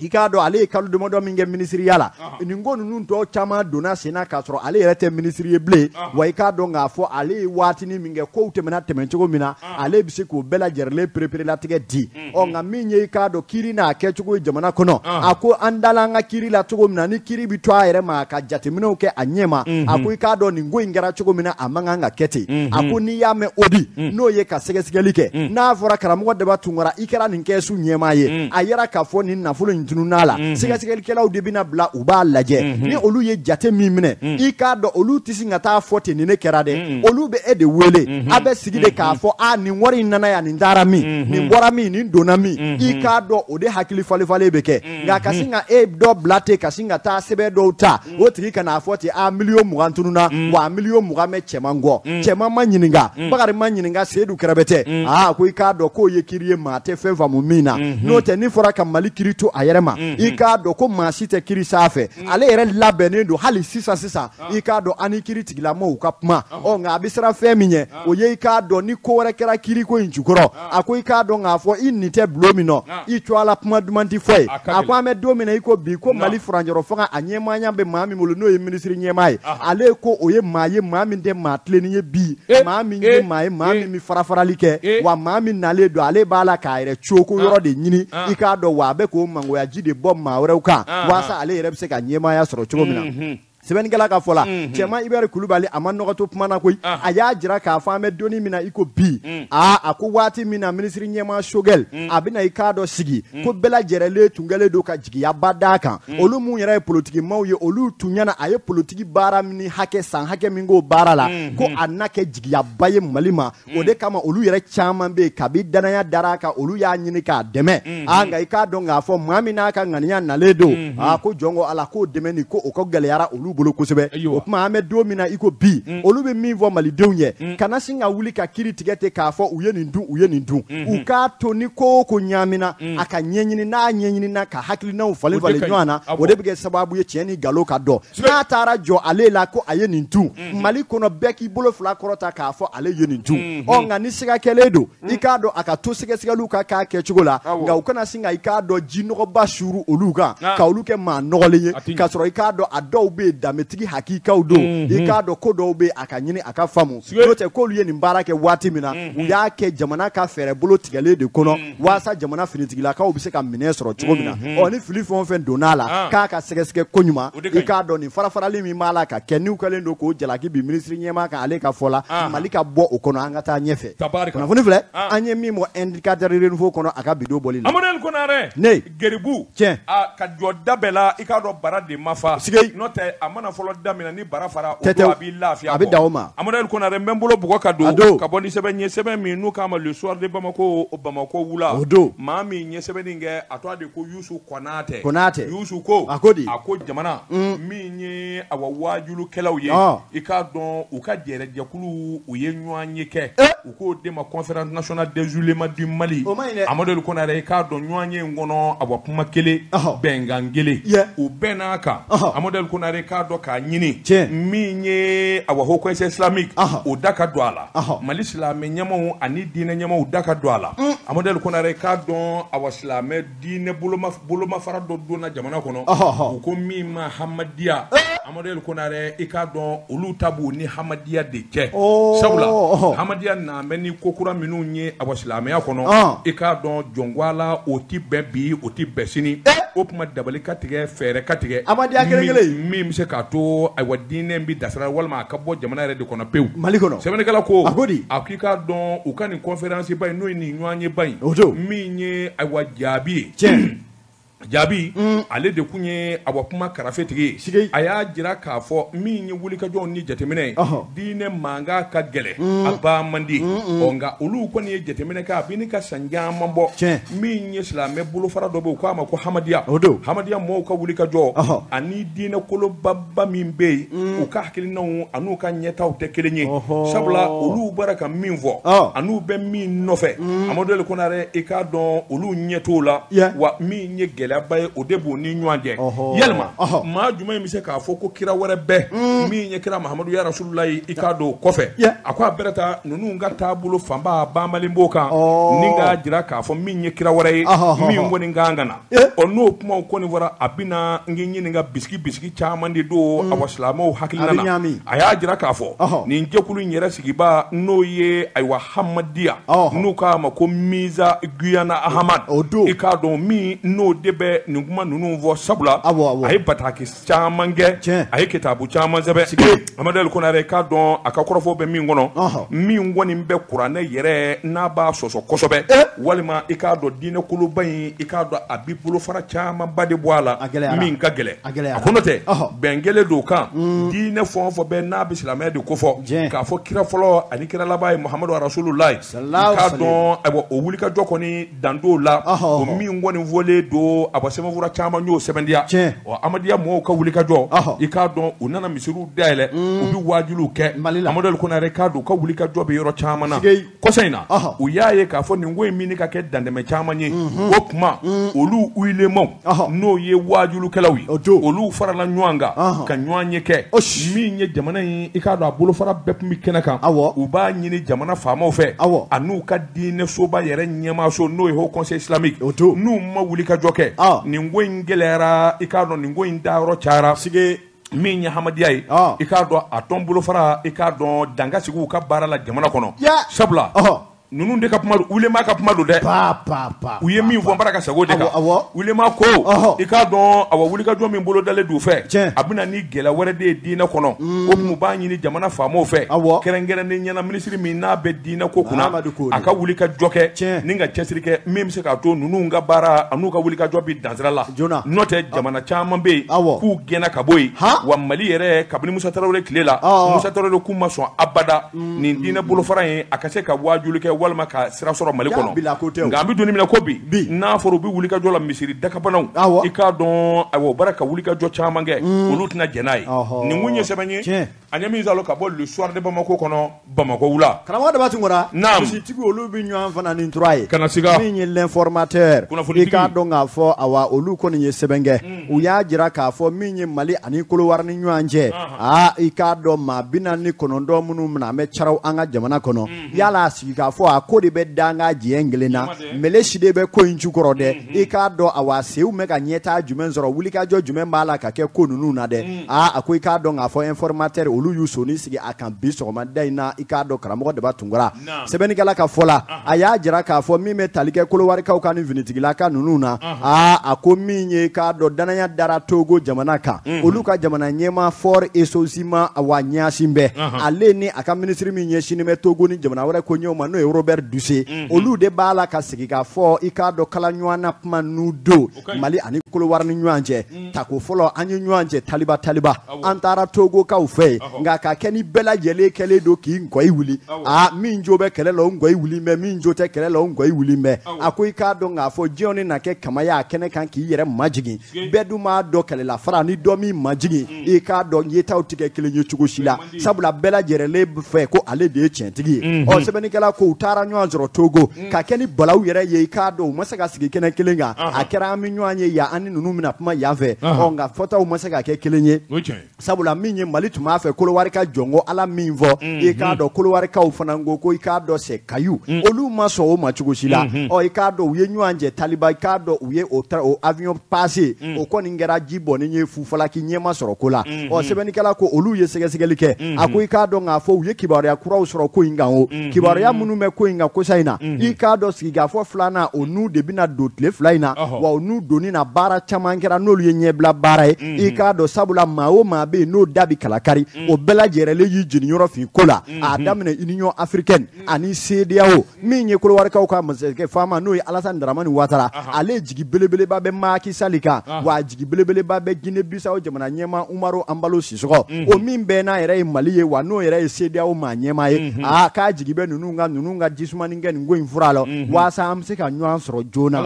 i k'a dɔn ale ye kalo damadɔ min kɛ minisiriya la, nin ko ninnu tɔ caman donna sen na k'a sɔrɔ ale yɛrɛ tɛ minisiri ye bilen. Wa i k'a dɔn k'a fɔ ale ye waatinin min kɛ, kow tɛmɛna tɛmɛ cogo min na, ale bɛ se k'o bɛɛ lajɛlen pereperelatigɛ di. Ɔ nka min ye, i k'a dɔn kiiri n'a kɛcogo ye jamana kɔnɔ, a ko an dala an ka kiiri la cogo min na, ni kiiri bɛ to a yɛrɛ ma ka jateminɛw kɛ a ɲɛ ma, a ko i k'a dɔn nin ko in kɛra cogo min na, a man kan ka kɛ ten. A ko n'i y'a mɛn audit, n'o ye ka sɛgɛsɛgɛli kɛ, n'a fɔra karamɔgɔ Daba Tunkara, i kɛra nin kɛsu ɲɛmaa ye, a yɛrɛ k'a fɔ nin nafolo in tunun'a la, sɛgɛsɛgɛlikɛlaw de bɛna bila, u b'a lajɛ. Ni olu ye jate min minɛ, i k'a dɔn olu tɛ sin ka taa fɔ ten ni ne kɛra dɛ, olu bɛ e de wele, a bɛ sigi de k'a fɔ a nin wari in nana yan, nin taara min, nin bɔra min, nin donna min. I k'a dɔn o de hakili falifalen bɛ kɛ. Nka ka sin ka e dɔ bila ten, ka sin ka taa sɛbɛn dɔw ta, o tigi ka n'a fɔ ten a 20 000 tununna, wa a 20 000 bɛ cɛman kɔ, cɛman ma ɲininka, Bakari ma ɲininka, Seyidu Kɛrɛbɛtɛ. Aa, ko i k'a dɔn k'o ye kiiri ye, maa tɛ fɛn faamu min na. N'o tɛ, ni fɔra ka Mali kiiri to a yɛrɛ ma, i k'a dɔn ko maa si tɛ kiiri sanfɛ. Ale yɛrɛ labɛnnen don hali sisan sisan, i k'a dɔn an ni kiiri tigilamɔgɔw ka kuma. Ɔ nka a bɛ siran fɛn min ɲɛ, o ye i k'a dɔn ni ko wɛrɛ kɛra kiiriko in jukɔrɔ, a ko i k'a dɔn k'a fɔ i nin tɛ bulon min nɔ, i to a la kuma duman tɛ fɔ ye. A ko an bɛ don min na i ko bi, ko Mali furancɛrɔ fanga a ɲɛmaaya bɛ maa min bolo, n'o ye minisiri ɲɛmaa ye, ale ko o ye maa ye, maa min tɛ maa tilennen ye bi, maa min ye maa ye, maa min bɛ fara farali kɛ, wa maa min nalen don, ale b'a la k'a yɛrɛ coko yɔrɔ de ɲini, i k'a dɔn wa a bɛ k'o mangoya ji de bɔ maa wɛrɛw kan walasa ale yɛrɛ bɛ se ka ɲɛmaaya sɔrɔ cogo min na. Sɛbɛnnikɛla ka fɔ la, Cɛman Ibɛri Kulubali a ma nɔgɔ to kuma na koyi. A y'a jira k'a fɔ an bɛ donni min na i ko bi, aa, a ko waati min na minisiri ɲɛmaa Sogɛl a bɛna, i k'a dɔn sigi ko bɛɛ lajɛlen tun kɛlen don ka jigiyaba d'a kan, olu mun yɛrɛ ye politikimaw ye, olu tun ɲɛna a ye politiki baara min hakɛ, san hakɛ min k'o baara la, ko a na kɛ jigiyaba ye Mali ma. O de kama olu yɛrɛ caman bɛ yen, kabi danaya dara a kan, olu y'a ɲini k'a dɛmɛ. Aa, nka i k'a dɔn k'a fɔ maa min n'a ka ŋaniya nalen don, aa, ko jɔn ko Ala k'o dɛmɛ nin ko o ka gɛlɛyara olu bolo kosɛbɛ. O tuma an bɛ don min na i ko bi, olu bɛ min fɔ malidenw ye, kana sin ka wuli ka kiiri tigɛ ten k'a fɔ u ye nin dun, u ye nin dun. U k'a to ni ko o ko ɲaamina, a ka ɲɛɲini, n'a ɲɛɲinina ka hakilinaw falen falen ɲɔgɔn na, o de bɛ kɛ sababu ye tiɲɛ ni nkalon ka dɔn. N'a taara jɔ ale la ko a ye nin dun, Mali kɔnɔ bɛɛ k'i bolo fila kɔrɔta k'a fɔ ale ye nin dun. Ɔ nka ni siga kɛlen don, i k'a dɔn a ka to sɛgɛsɛgɛliw ka k'a kɛcogo la, nka u kana sin ka i k'a dɔn ji nɔgɔba suuru olu kan ka olu kɛ maa nɔgɔlen ye, k'a sɔrɔ i k'a dɔn a dɔw bɛ yen danbetigi hakikaw don. I k'a dɔn ko dɔw bɛ yen, a ka ɲini a ka faamu. N'o tɛ, k'olu ye nin baara kɛ waati min na, u y'a kɛ jamana ka fɛɛrɛ bolo tigɛlen de kɔnɔ walasa jamana finitigilakaw bɛ se ka minɛn sɔrɔ cogo min na. Ɔ ni fili fɛn o fɛn donna a la, k'a ka sɛgɛsɛgɛ ko ɲuman. I k'a dɔn nin farafarali min b'a la ka kɛ, n'u kɛlen don k'o jalaki bi minisiri ɲɛmaa kan, ale ka fɔ la, Mali ka bɔ o kɔnɔ, an ka taa ɲɛfɛ. Kunnafoni filɛ an ye min bɔ Indicateur Renouveau kɔnɔ a ka bidon bɔli la. Amadu Konare. Ne. Geribu. Tiɲɛ. A ka jɔ da bɛɛ la, i k'a dɔn bara de ma fa. Sigi. N'o tɛ, a mana fɔlɔ daminɛ ni bara fara, o don a b'i lafiya. A bɛ dan o ma. Amadu Konare, n bɛ n bolo bugɔ ka don ka bɔ ni sɛbɛn ye, sɛbɛn min n'u k'a ma Le Soir de Bamako, Bamakɔ wula. O don. Maa min ye sɛbɛnni kɛ, a tɔgɔ de ko Yusu Konatɛ. Konatɛ. Yusu ko. A ko di? A ko jamana min ye awa waajulukɛlaw ye, i k'a dɔn u ka jɛrɛjɛkulu, u ye ɲɔgɔn ye kɛ. U k'o de ma Conférence nationale des oulémas du Mali. O ma ɲi dɛ. Amadu Konare, i k'a dɔn ɲɔgɔn ye in kɔnɔ, awa kuma kelen, bɛnkan kelen, u bɛn n'a kan. Amadu Konare, k'a k'a dɔn k'a ɲini min ye awa Haut Conseil islamique o da ka don a la, Mali silamɛ ɲɛmaw ani diinɛ ɲɛmaw da ka don a la. Amadu El Konare k'a dɔn awa silamɛ diinɛ bolomafara dɔ donna jamana kɔnɔ, u ko min ma Hamadiya. Amadu El Konare i k'a dɔn olu ta b'u ni Hamadiya de cɛ, sabula Hamadiya na bɛ ni ko kura minnu ye awa silamɛya kɔnɔ, i k'a dɔn jɔnko o tɛ bɛn bi, o tɛ bɛn sini. O tuma dabali ka tigɛ, fɛɛrɛ ka tigɛ, Hamadiya kelen kelen min bɛ se k'a to ayiwa diinɛ bɛ dasara walima a ka bɔ jamana yɛrɛ de kɔnɔ pewu. Mali kɔnɔ sɛbɛnnikɛla ko a k'i k'a dɔn u ka nin conférence ba in, n'o ye nin ɲɔgɔnyeba in, min ye ayiwa jaabi ye. Tiɲɛ. Jaabi ale de tun ye awa kuma karafetigi ye. A y'a jira k'a fɔ min ye wulikajɔw ni jateminɛ ye, diinɛ mankan ka gɛlɛn, a ba man di. Ɔ nka olu kɔni ye jateminɛ kɛ, a bɛ ni ka san caman bɔ. Min ye silamɛ bolofara dɔ bɛ yen, u k'a ma ko Hamadiya. Hamadiya mɔgɔw ka wulikajɔ ani diinɛ kolobaba min bɛ yen, u ka hakilinaw an'u ka ɲɛtaw tɛ kelen ye, sabula olu bɔra ka min fɔ an'u bɛ min nɔfɛ, Amadu El Konare i k'a dɔn olu ɲɛ t'o la. Wa min ye gɛlɛya ba ye, o de b'u ni ɲɔgɔn cɛ. Yalima maa jumɛn bɛ se k'a fɔ ko kira wɛrɛ bɛɛ min ye kira Mahamadu ya Rasulullahi i k'a dɔn o kɔfɛ? A ko a bɛrɛ ta ninnu ka taabolo fanba banbalen b'o kan, ni k'a jira k'a fɔ min ye kira wɛrɛ ye min kɔni kan ka na. Ɔ n'o kumaw kɔni fɔra, a bɛna n k'i ɲininka bisigi caman de don awa silamɛw hakilina na. A y'a jira k'a fɔ nin jɛkulu in yɛrɛ sigibaa, n'o ye ayiwa Hamadiya, n'u k'a ma ko Miza Guyana Ahamad, i k'a dɔn min n'o de bɛ nin kuma ninnu fɔ, sabula a ye bataki caman kɛ, a ye kitabu caman sɛbɛn. Amadu El Konare k'a dɔn a ka kɔrɔfɔ bɛ min kɔnɔ, min kɔni bɛ kuranɛ yɛrɛ n'a b'a sɔsɔ kosɛbɛ, walima i k'a dɔn diinɛ koloba in, i k'a dɔn a bi bolofara camanba de bɔ a la min ka gɛlɛn. A ko n'o tɛ bɛn kɛlen don kan, diinɛ fɛn o fɛn bɛ n'a bɛ silamɛya de kofɔ, k'a fɔ kira fɔlɔ ani kira laban ye Muhamadu Rasulullahi, i k'a dɔn ayiwa o wulikajɔ kɔni dan t'o la. O min kɔni fɔlen don awa sɛbɛnfura caman y'o sɛbɛntiya. Ɔ Amadiya mɔgɔw ka wulikajɔ, i k'a dɔn u nana misiriw dayɛlɛ, u bɛ waajuliw kɛ. Amadu El Konare k'a dɔn u ka wulikajɔ bɛ yɔrɔ caman na. Kɔsa in na u y'a ye k'a fɔ nin ko in min ka kɛ dantɛmɛ caman ye, o tuma olu ulemaw, n'o ye waajulikɛlaw ye, olu farala ɲɔgɔn kan ka ɲɔgɔn ye kɛ. Min ye jamana in, i k'a dɔn a bolofara bɛɛ tun bɛ kɛnɛ kan. U b'a ɲini jamana faamaw fɛ an'u ka diinɛ soba yɛrɛ ɲɛmaaso, n'o ye Haut Conseil islamique, n'u ma wulikajɔ kɛ, nin ko in gɛlɛyara. I k'a dɔn nin ko in dayɔrɔ cayara. Min ye Hamadiya ye, i k'a dɔn a tɔn bolofara, i k'a dɔn danga sigi u ka baara la jamana kɔnɔ, sabula ninnu de ka kuma don, ulema ka kuma don dɛ. U ye min fɔ n bara ka sago de kan. Ulema ko i k'a dɔn awa wulikajɔ min bolodalen d'u fɛ, a bɛna ni gɛlɛya wɛrɛ de ye diinɛ kɔnɔ. O tun b'a ɲini jamana faamaw fɛ, kɛrɛnkɛrɛnnen ɲɛna minisiri min n'a bɛ diinɛ ko kunna, a ka wulikajɔ kɛ ni ka cɛsiri kɛ min bɛ se k'a to ninnu ka baara an'u ka wulikajɔ bɛ dansira la. N'o tɛ jamana caman bɛ yen k'u gɛnna ka bɔ yen. Wa Mali yɛrɛ kabini Musa Tarawele tile la, Musa Tarawele k'u ma sɔn abada nin diinɛ bolofara in a ka se ka waajuli kɛ walima ka sira sɔrɔ Mali kɔnɔ. Nka an bɛ don min na ko bi, n'a fɔra u bɛ wulikajɔ la misiri dakabanaw, i k'a dɔn ayiwa u bɔra ka wulikajɔ caman kɛ, olu tɛna jɛn n'a ye. Nin kun ye sɛbɛn ye an ye min sɔrɔ ka bɔ Le Soir de Bamako kɔnɔ, Bamakɔ wula. Karamɔgɔ Daba Tunkara, misitigi olu bɛ ɲɔgɔn fana ni tura ye. Kana siga. Min ye L'Informateur, i k'a dɔn k'a fɔ awa olu kɔni ye sɛbɛn kɛ. U y'a jira k'a fɔ min ye Mali ani Kolowari ni ɲɔgɔn cɛ, aa i k'a dɔn maa 49 minnu minɛ an bɛ caraw an ka jamana kɔnɔ. Yala a sigi k'a fɔ a ko de bɛ danga diɲɛ kelen na, mele si de bɛ ko in jukɔrɔ dɛ. I k'a dɔn awa sew bɛ ka ɲɛtaa jumɛn sɔrɔ, wulikajɔ jumɛn b'a la ka kɛ ko ninnu na dɛ. Aa a ko i k'a dɔn k'a fɔ Informateur olu y'u soni sigi a kan bi sɔgɔmada in na. I k'a dɔn karamɔgɔ Daba Tunkara, sɛbɛnnikɛla ka fɔ la, a y'a jira k'a fɔ min bɛ tali kɛ Kolowarikaw ka ni finitigilaka ninnu na, aa a ko min ye k'a dɔn danaya dara Togo jamana kan, olu ka jamana ɲɛmaa Faure Essozimna awa Gnassingbé, ale ni a ka minisiri min ɲɛsinnen bɛ Togo ni jamana wɛrɛ ko ɲɛw ma, n'o ye Robert Dussey, olu de b'a la ka sigi k'a fɔ i k'a dɔn kala ɲɔgɔn na kuma n'u don Mali ani Kolowari ni ɲɔgɔn cɛ. Tako fɔlɔ an ye ɲɔgɔn cɛ taliba taliba, an taara Togokaw fɛ yen, nka ka kɛ ni bɛɛ lajɛlen kɛlen don k'i nkɔyi wuli, aa min jo bɛ kɛlɛ la o nkɔyi wuli bɛ, min jo tɛ kɛlɛ la o nkɔyi wuli bɛ. A ko i k'a dɔn k'a fɔ diɲɛ ni na kɛ kama ye a kɛnɛ kan k'i yɛrɛ majigin. Bɛɛ dun b'a dɔn kɛlɛla fara ni dɔ min majigin, i k'a dɔn yetaw tɛ kɛ kelen ye cogo si la, sabula bɛɛ lajɛlen fɛ ko ale de ye tiɲɛtigi ye. Ɔ sɛbɛnnikɛla ko u taara taara ɲɔgɔn sɔrɔ Togo ka kɛ ni balawu yɛrɛ ye i k'a dɔn u ma se ka sigi kɛnɛ kelen kan a kɛra an bɛ ɲɔgɔn ye yan an ni ninnu bɛna kuma yan fɛ ɔ nka fɔtaw ma se ka kɛ kelen ye sabula min ye Mali tun b'a fɛ Kolowari ka jɔnko Ala min fɔ i k'a dɔn Kolowarikaw fana ko i k'a dɔn c'est caillou olu ma sɔn o ma cogo si la ɔ i k'a dɔn u ye ɲɔgɔn jɛ Taliba i k'a dɔn u ye o avion passé o kɔni kɛra ji bɔnnen ye fufalaki ɲɛma sɔrɔ ko la ɔ sɛbɛnnikɛla ko olu ye sɛgɛsɛgɛli kɛ a ko i k'a dɔn k'a fɔ u ye kibaruya kuraw sɔrɔ ko in kan o kibaruya minnu bɛ ko in kan kosa in na i k'a dɔn sigikafɔ filanan o n'u de bɛna don tile fila in na wa o n'u donni na baara caman kɛra n'olu ye ɲɛbila baara ye i k'a dɔn sabula maa o maa bɛ yen n'o da bɛ kalakari o bɛɛ lajɛlen y'i jeniyɔrɔ fin ko la a daminɛ Union africaine ani CEDEAO min ye Kolowarikaw ka masakɛ faama n'o ye Alassane Dramane Ouattara ale jigi belebeleba bɛ Macky Sall kan wa jigi belebeleba bɛ Guinée Bissau jamana ɲɛmaa Umaro Embalo Sissoco o min bɛɛ n'a yɛrɛ ye Mali ye wa n'o yɛrɛ ye CEDEAO maa ɲɛmaa ye aa k'a jigi bɛ ninnu ka jisumani kɛ nin ko in fura la walasa an bɛ se ka ɲɔgɔn sɔrɔ joona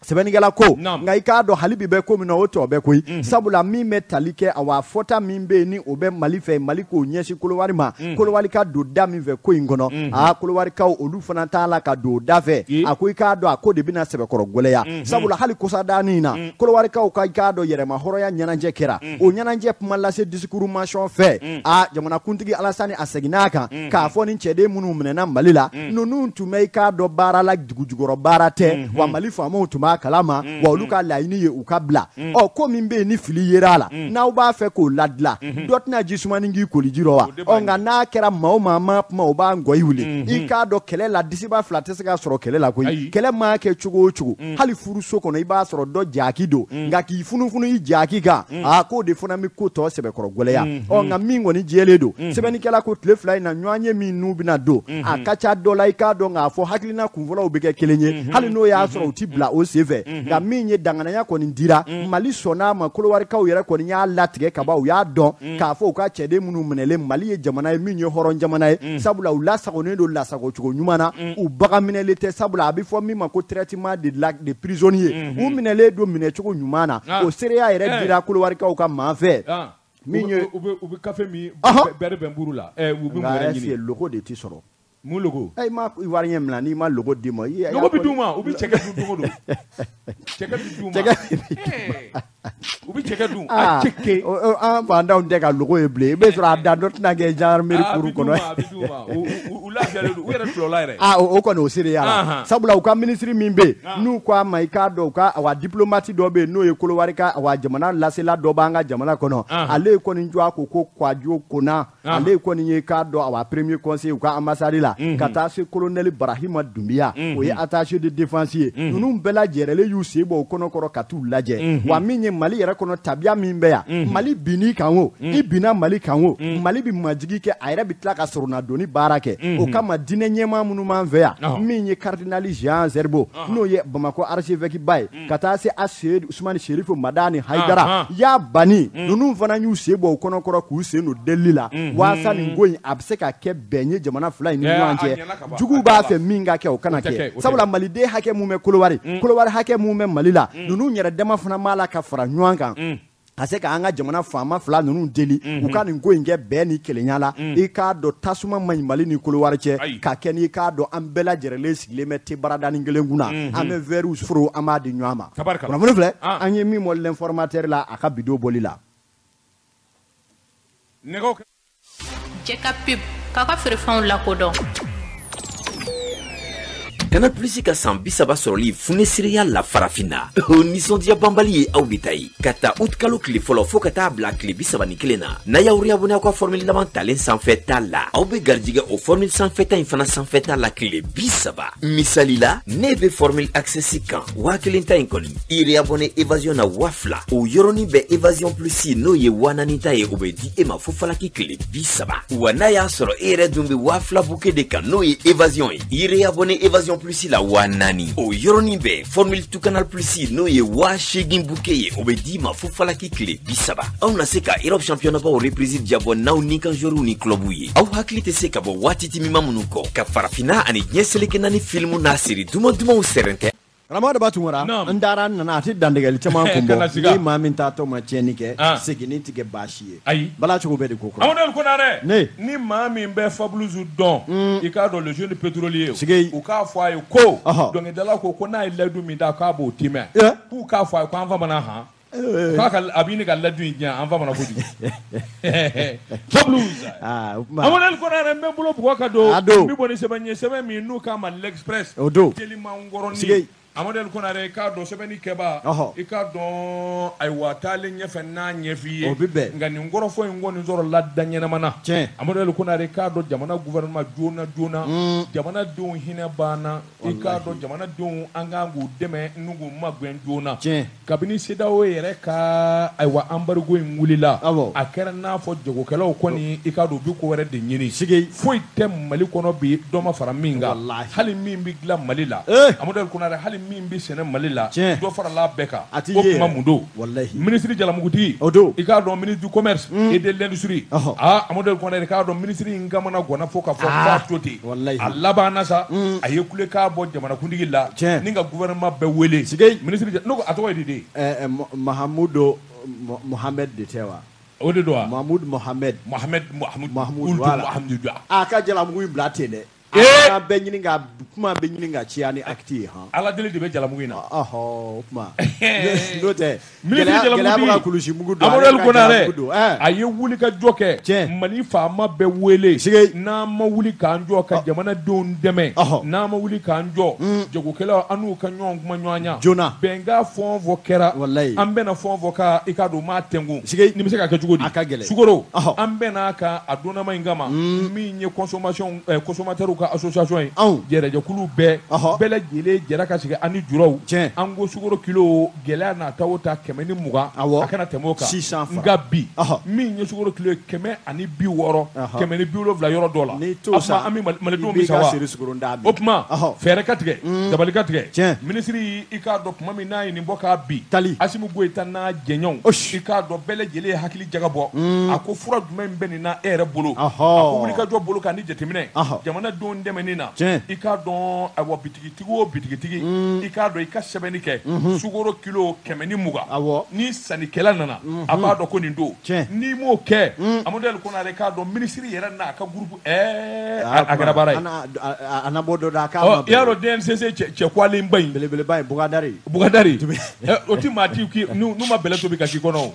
sɛbɛnnikɛla ko nka i k'a dɔn hali bi bɛ ko min na o tɔ bɛ koyi sabula min bɛ tali kɛ awa fɔta min bɛ yen ni o bɛ Mali fɛ Mali k'o ɲɛsin Kolowari ma Kolowari ka don da min fɛ ko in kɔnɔ aa Kolowarikaw olu fana t'a la ka don o da fɛ a ko i k'a dɔn a ko de bɛna sɛbɛkɔrɔ gɛlɛya sabula hali kɔsadani in na Kolowarikaw ka i k'a dɔn yɛrɛma hɔrɔnya ɲɛnajɛ kɛra o ɲɛnajɛ kuma lase discours mention fɛ aa jamanakuntigi Alassane a seginna a kan k'a fɔ ni cɛden minnu minɛna Mali la ninnu tun bɛ i k'a dɔn baara la dugujukɔrɔ baara tɛ wa Mali faamaw tun b'a kalama wa olu ka laɲini ye u ka bila ɔ ko min bɛ yen ni fili yera a la n'aw b'a fɛ k'o ladila dɔ tɛna ji sumani k'i koliji rɔ wa ɔ nka n'a kɛra maa o maa ma kuma o b'a ngɔyi wuli i k'a dɔn kɛlɛ la disiba fila tɛ se ka sɔrɔ kɛlɛ la koyi kɛlɛ maa kɛ cogo o cogo hali furuso kɔnɔ i b'a sɔrɔ dɔ jaki don nka k'i funufunu i jaki kan aa k'o de fana bɛ ko tɔ sɛbɛkɔrɔ gɛlɛya ɔ nka min kɔni jɛlen don sɛbɛnnikɛla ko tile fila in na ɲɔgɔn ye min n'u bɛna don a ka ca dɔ la i k'a dɔn k'a fɔ hakilina kunfɔlɔw bɛ kɛ kelen ye hali n'o y'a sɔrɔ u ti bila o senfɛ nka min ye danganaya kɔni dira Mali sɔnn'a ma Kolowarikaw yɛrɛ kɔni y'a latigɛ kaban u y'a dɔn k'a fɔ u ka cɛden minnu minɛlen Mali ye jamana ye min ye hɔrɔn jamana ye sabula u lasagonnen don lasagocogo ɲuman na u bagan minɛlen tɛ sabula a bɛ fɔ min ma ko traitement de prisonnier u minɛlen don minɛcogo ɲuman na o seereya yɛrɛ dira Kolowarikaw ka maa fɛ min ye u bɛ kafe min bɛrɛ bɛn buru la u bɛ mun yɛrɛ ɲini logo de ti sɔrɔ mun logo i ma wari ɲɛ minɛ n'i ma logo d'i ma logo bɛ d'u ma u bɛ cɛkɛ dun don o don cɛkɛ bɛ d'u ma u bɛ cɛkɛ dun a cɛkɛ an fantanw tɛ ka logo ye bilen i bɛ sɔrɔ a dan dɔ tɛna kɛ gendarmerie kuru kɔnɔ a bɛ d'u ma u lafiyalen don u yɛrɛ tulɔla yɛrɛ o kɔni o seereya la sabula u ka minisiri min bɛ yen n'u ko a ma i k'a dɔn u ka awa diplomate dɔ bɛ yen n'o ye Kolowari ka awa jamana lasela dɔ b'an ka jamana kɔnɔ ale kɔni jɔ a ko ko Kwadwo Kona ale kɔni ye k'a dɔn awa premier conseiller u ka ambassade la ka taa se colonel Barahima Doumbia o ye attaché de défense ye ninnu bɛɛ lajɛlen y'u sen bɔ o kɔnɔkɔrɔ ka t'u lajɛ wa min ye Mali yɛrɛ kɔnɔ tabiya min bɛ yan Mali binn'i kan o i binna Mali kan o Mali bɛ majigi kɛ a yɛrɛ bɛ tila ka sɔrɔnadonni baara kɛ o kama diinɛ ɲɛmaa minnu b'an fɛ yan min ye cardinal Jean Zerbo n'o ye Bamakɔ archevêque ba ye ka taa se Usumani Serifu Madani Hayidara y'a banni ninnu fana y'u sen bɔ o kɔnɔkɔrɔ k'u sen don delili la walasa nin ko in a bɛ se ka kɛ bɛn ye jamana fila in ni ɲɔgɔn cɛ juguw b'a fɛ min ka kɛ o kana kɛ sabula maliden hakɛ mun bɛ Kolowari Kolowari hakɛ mun bɛ Mali la ninnu yɛrɛ dama fana b'a la ka fara ɲɔgɔn kan ka se k'an ka jamana faama fila ninnu deli u ka nin ko in kɛ bɛn ni kelenya la i k'a dɔn tasuma man ɲi Mali ni Kolowari cɛ ka kɛ n'i k'a dɔn an bɛɛ lajɛlen sigilen bɛ te baradanin kelen kunna an bɛ verrew foro an b'a di ɲɔgɔn ma kunnafoni filɛ an ye min bɔ l'informateur la a ka bidon bɔli la. Jɛka pub k'a ka feerefɛnw lakodɔn. Canal Plus ka san 30 sɔrɔli funɛsiriya la farafinna o nisɔndiya banbali ye aw de ta ye ka ta août kalo tile fɔlɔ fo ka taa bila tile 31 na n'a y'aw réabonné aw ka formule laban talen sanfɛta la aw bɛ garijɛgɛ o formule sanfɛta in fana sanfɛta la tile 30 misali la ne bɛ formule access kan 1000 ta in kɔni i réabonné évasion na 2000 o yɔrɔnin bɛɛ évasion plus n'o ye 4000 ta ye o bɛ di e ma fo falaki tile 30 wa n'a y'a sɔrɔ e yɛrɛ dun bɛ 2000 bouquet de kan n'o ye évasion ye i réabonné évasion plus la 4000 o yɔrɔnin bɛɛ formule tout canal plus n'o ye 8000 bouquet ye o bɛ d'i ma fo falaki tile 30 aw na se ka Europe championnat baw reprise jabɔ n'aw ni kan joueurs ni club ye aw hakili tɛ se ka bɔ waati timima minnu kɔ ka farafinna ani diɲɛ seleke naani filimu n'a série duman dumanw sɛrɛntɛ. Karamɔgɔ Daba Tunkara, n taara n nana a tɛ dantigɛli caman kun bɔ, ni maa min taatɔ ma tiɲɛni kɛ, seginni tɛ kɛ baasi ye. Ayi. Bala cogo bɛɛ de ko kura. Amadu Konare. Ne. Ni maa min bɛ Fabulouse dɔn, i k'a dɔn le jeune pétrolier. Sigi. U k'a fɔ a ye ko. Dɔnkilidala ko ko n'a ye layidu min da k'a b'o timɛ. K'u k'a fɔ a ye ko an famana han. K'a ka a bɛ ɲini ka layidu in tiɲɛ an famana kojugu. Fabulouse. Amadu Konare n bɛ bolo bugɔ ka don. A don. N bɛ bɔ ni sɛbɛn ye sɛbɛn min n'u k'a ma l'Express. O don. Telimankɔrɔnin. Sigi. Amadu Konare i k'a dɔn sɛbɛnni kɛba i k'a dɔn ayiwa taalen ɲɛfɛ n'a ɲɛf'i ye o bɛ bɛn nka nin kɔrɔfɔ in kɔni sɔrɔla da ɲɛnama na tiɲɛ Amadu Konare i k'a dɔn jamana gouvernement joona joona jamanadenw hinɛ banna i k'a dɔn jamanadenw an kan k'u dɛmɛ n'u k'u magɛn joona tiɲɛ kabini CEDEAO yɛrɛ ka ayiwa embargo in wulila a kɛra n'a fɔ jagokɛlaw kɔni i k'a dɔn u bɛ ko wɛrɛ de ɲini sigi foyi tɛ Mali kɔnɔ bi dɔ ma fara min kan hali min bɛ dilan Mali la Amadu Konare hali min bɛ sɛnɛ Mali la dɔ farala bɛɛ kan o kuma mun don ministre Jalamugutigi i k'a dɔn ministre du commerce et de l'industrie Amadu Konare i k'a dɔn ministre in kamana ganna fo ka fɔ k'a to ten a laban na sa a ye kulekan bɔ jamanakuntigi la ni ka gouvernement bɛɛ wele ministre ne ko a tɔgɔ ye di de Mahamudu Mohamed de tɛ wa o de don wa Mahamudu Mohamed Mahamudu a ka jalamugu in bila ten dɛ. A bɛ ɲini ka kuma bɛ ɲini ka ciya ni acte ye han. Ala deli de bɛ jalamugu in na. Ɔhɔ o kuma. N'o tɛ. Gɛlɛya bɛ ka kulusi mugu don. Amadu Konare a ye wuli ka jɔ kɛ. Mali faama bɛɛ wele. N'an ma wuli k'an jɔ ka jamanadenw dɛmɛ. N'an ma wuli k'an jɔ. Jagokɛlaw an n'u ka ɲɔgɔn kuma ɲɔgɔn ya. Joona. Bɛnkan fɛn o fɛn kɛra. Walayi. An bɛna fɛn o fɛn kan i k'a dɔn u m'a tɛnku. Nin bɛ se ka kɛ cogo di? A ka gɛlɛn. Sukaro. An bɛn'a kan a donnama in kama. Min ye consommation consommateur ka association ye jɛrɛjɛkulu bɛɛ bɛɛ lajɛlen jɛra ka sigi ani juraw an ko sukaro kilo gɛlɛya n'a ta o ta 120 a kana tɛmɛ o kan nka bi min ye sukaro kilo ye 160 170 yɔrɔ dɔ la o tuma an bɛ malidenw bɛ sa wa o tuma fɛɛrɛ ka tigɛ dabali ka tigɛ minisiri i k'a dɔn tuma min n'a ye nin bɔ k'a bi Asimi Goyita n'a jɛɲɔgɔnw i k'a dɔn bɛɛ lajɛlen ye hakili jagabɔ a ko fura jumɛn bɛ nin na e yɛrɛ bolo a ko wulikajɔ bolo kan ni jateminɛ jamanadenw dɛmɛni na i k'a dɔn ayiwa bitigitigi o bitigitigi i k'a dɔn i ka sɛbɛnni kɛ sukaro kilo 120 ni sannikɛla nana a b'a dɔn ko nin don n'i m'o kɛ Amadu Konare k'a dɔn minisiri yɛrɛ n'a ka groupe a kɛra baara ye a na bɔ dɔ da k'a ma i y'a dɔn DNCC cɛ kuwalenba in belebeleba ye Bugadari o ti maa ti n'u ma bɛlɛ tobi ka k'i kɔnɔ o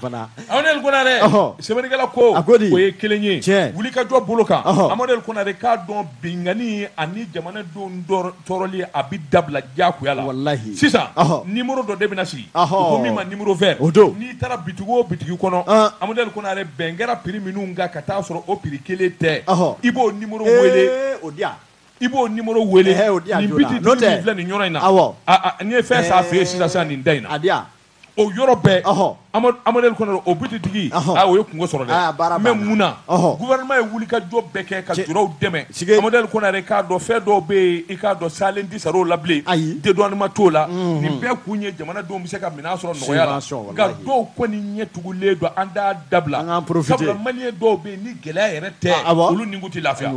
fana Amadu Konare sɛbɛnnikɛla ko o ye kelen ye wulikajɔ bolo kan Amadu Konare k'a dɔn binkanni ani jamanadenw tɔɔrɔli a bɛ dabila diyagoya la walahi sisan numéro dɔ de bɛna sigi u ko min ma numéro vert o don n'i taara bitigi o bitigi kɔnɔ Amadu Konare bɛn kɛra prix minnu kan ka taa sɔrɔ o prix kelen tɛ i b'o numéro wele o diya i b'o numéro wele nin bitigi min filɛ nin yɔrɔ in na n'i ye fɛn san a fɛ yen sisan sisan nin da in na o yɔrɔ bɛɛ Amadu Konare o bitigi o ye kungo sɔrɔ dɛ mais mun na gouvernement ye wulikajɔ bɛɛ kɛ ka juraw dɛmɛ Amadu Konare k'a dɔn fɛn dɔw bɛ yen i k'a dɔn salen tɛ sara o la bilen dédouanement t'o la nin bɛɛ kun ye jamanadenw bɛ se ka minɛn sɔrɔ nɔgɔya la nka dɔw kɔni ɲɛ tugulen don an t'a dabila sabula maliyɛn dɔw bɛ yen ni gɛlɛya yɛrɛ tɛ olu ni tɛ lafiya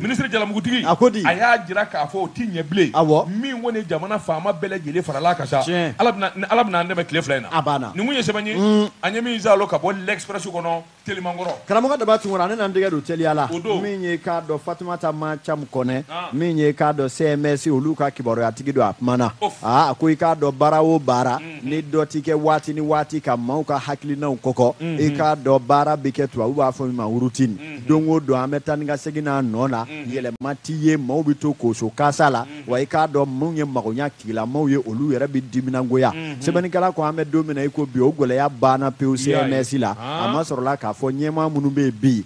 minisiri Jalamugutigi a y'a jira k'a fɔ o tɛ ɲɛ bilen min kɔni jamana faama bɛɛ lajɛlen farala kan sa Ala bɛna an dɛmɛ tile fila in na nin kun ye sɛbɛn ye an ye min zalo ka bɔ l'Express kɔnɔ Telimankɔrɔ karamɔgɔ Daba Tunkara ne n'an tɛgɛ don teliya la min ye k'a dɔn Fatumata Macam Kɔnɛ min ye k'a dɔn CMS olu ka kibaruyatigi don a kumana a ko i k'a dɔn baara o baara ni dɔ ti kɛ waati ni waati ka maaw ka hakilinaw kɔkɔ i k'a dɔn baara bɛ kɛ tubabu b'a fɔ min ma routine don o don an bɛ taa ni ka segin n'a nɔ na yɛlɛma ti ye maaw bɛ to koso kasa la wa i k'a dɔn minnu ye magoɲa tigilamaaw ye olu yɛrɛ bɛ diminangoya sɛbɛnnikɛla ko an bɛ don min na i ko bi o gɛlɛya banna pewu CMS la a ma sɔrɔla k'a fɔ ɲɛmaa minnu bɛ yen bi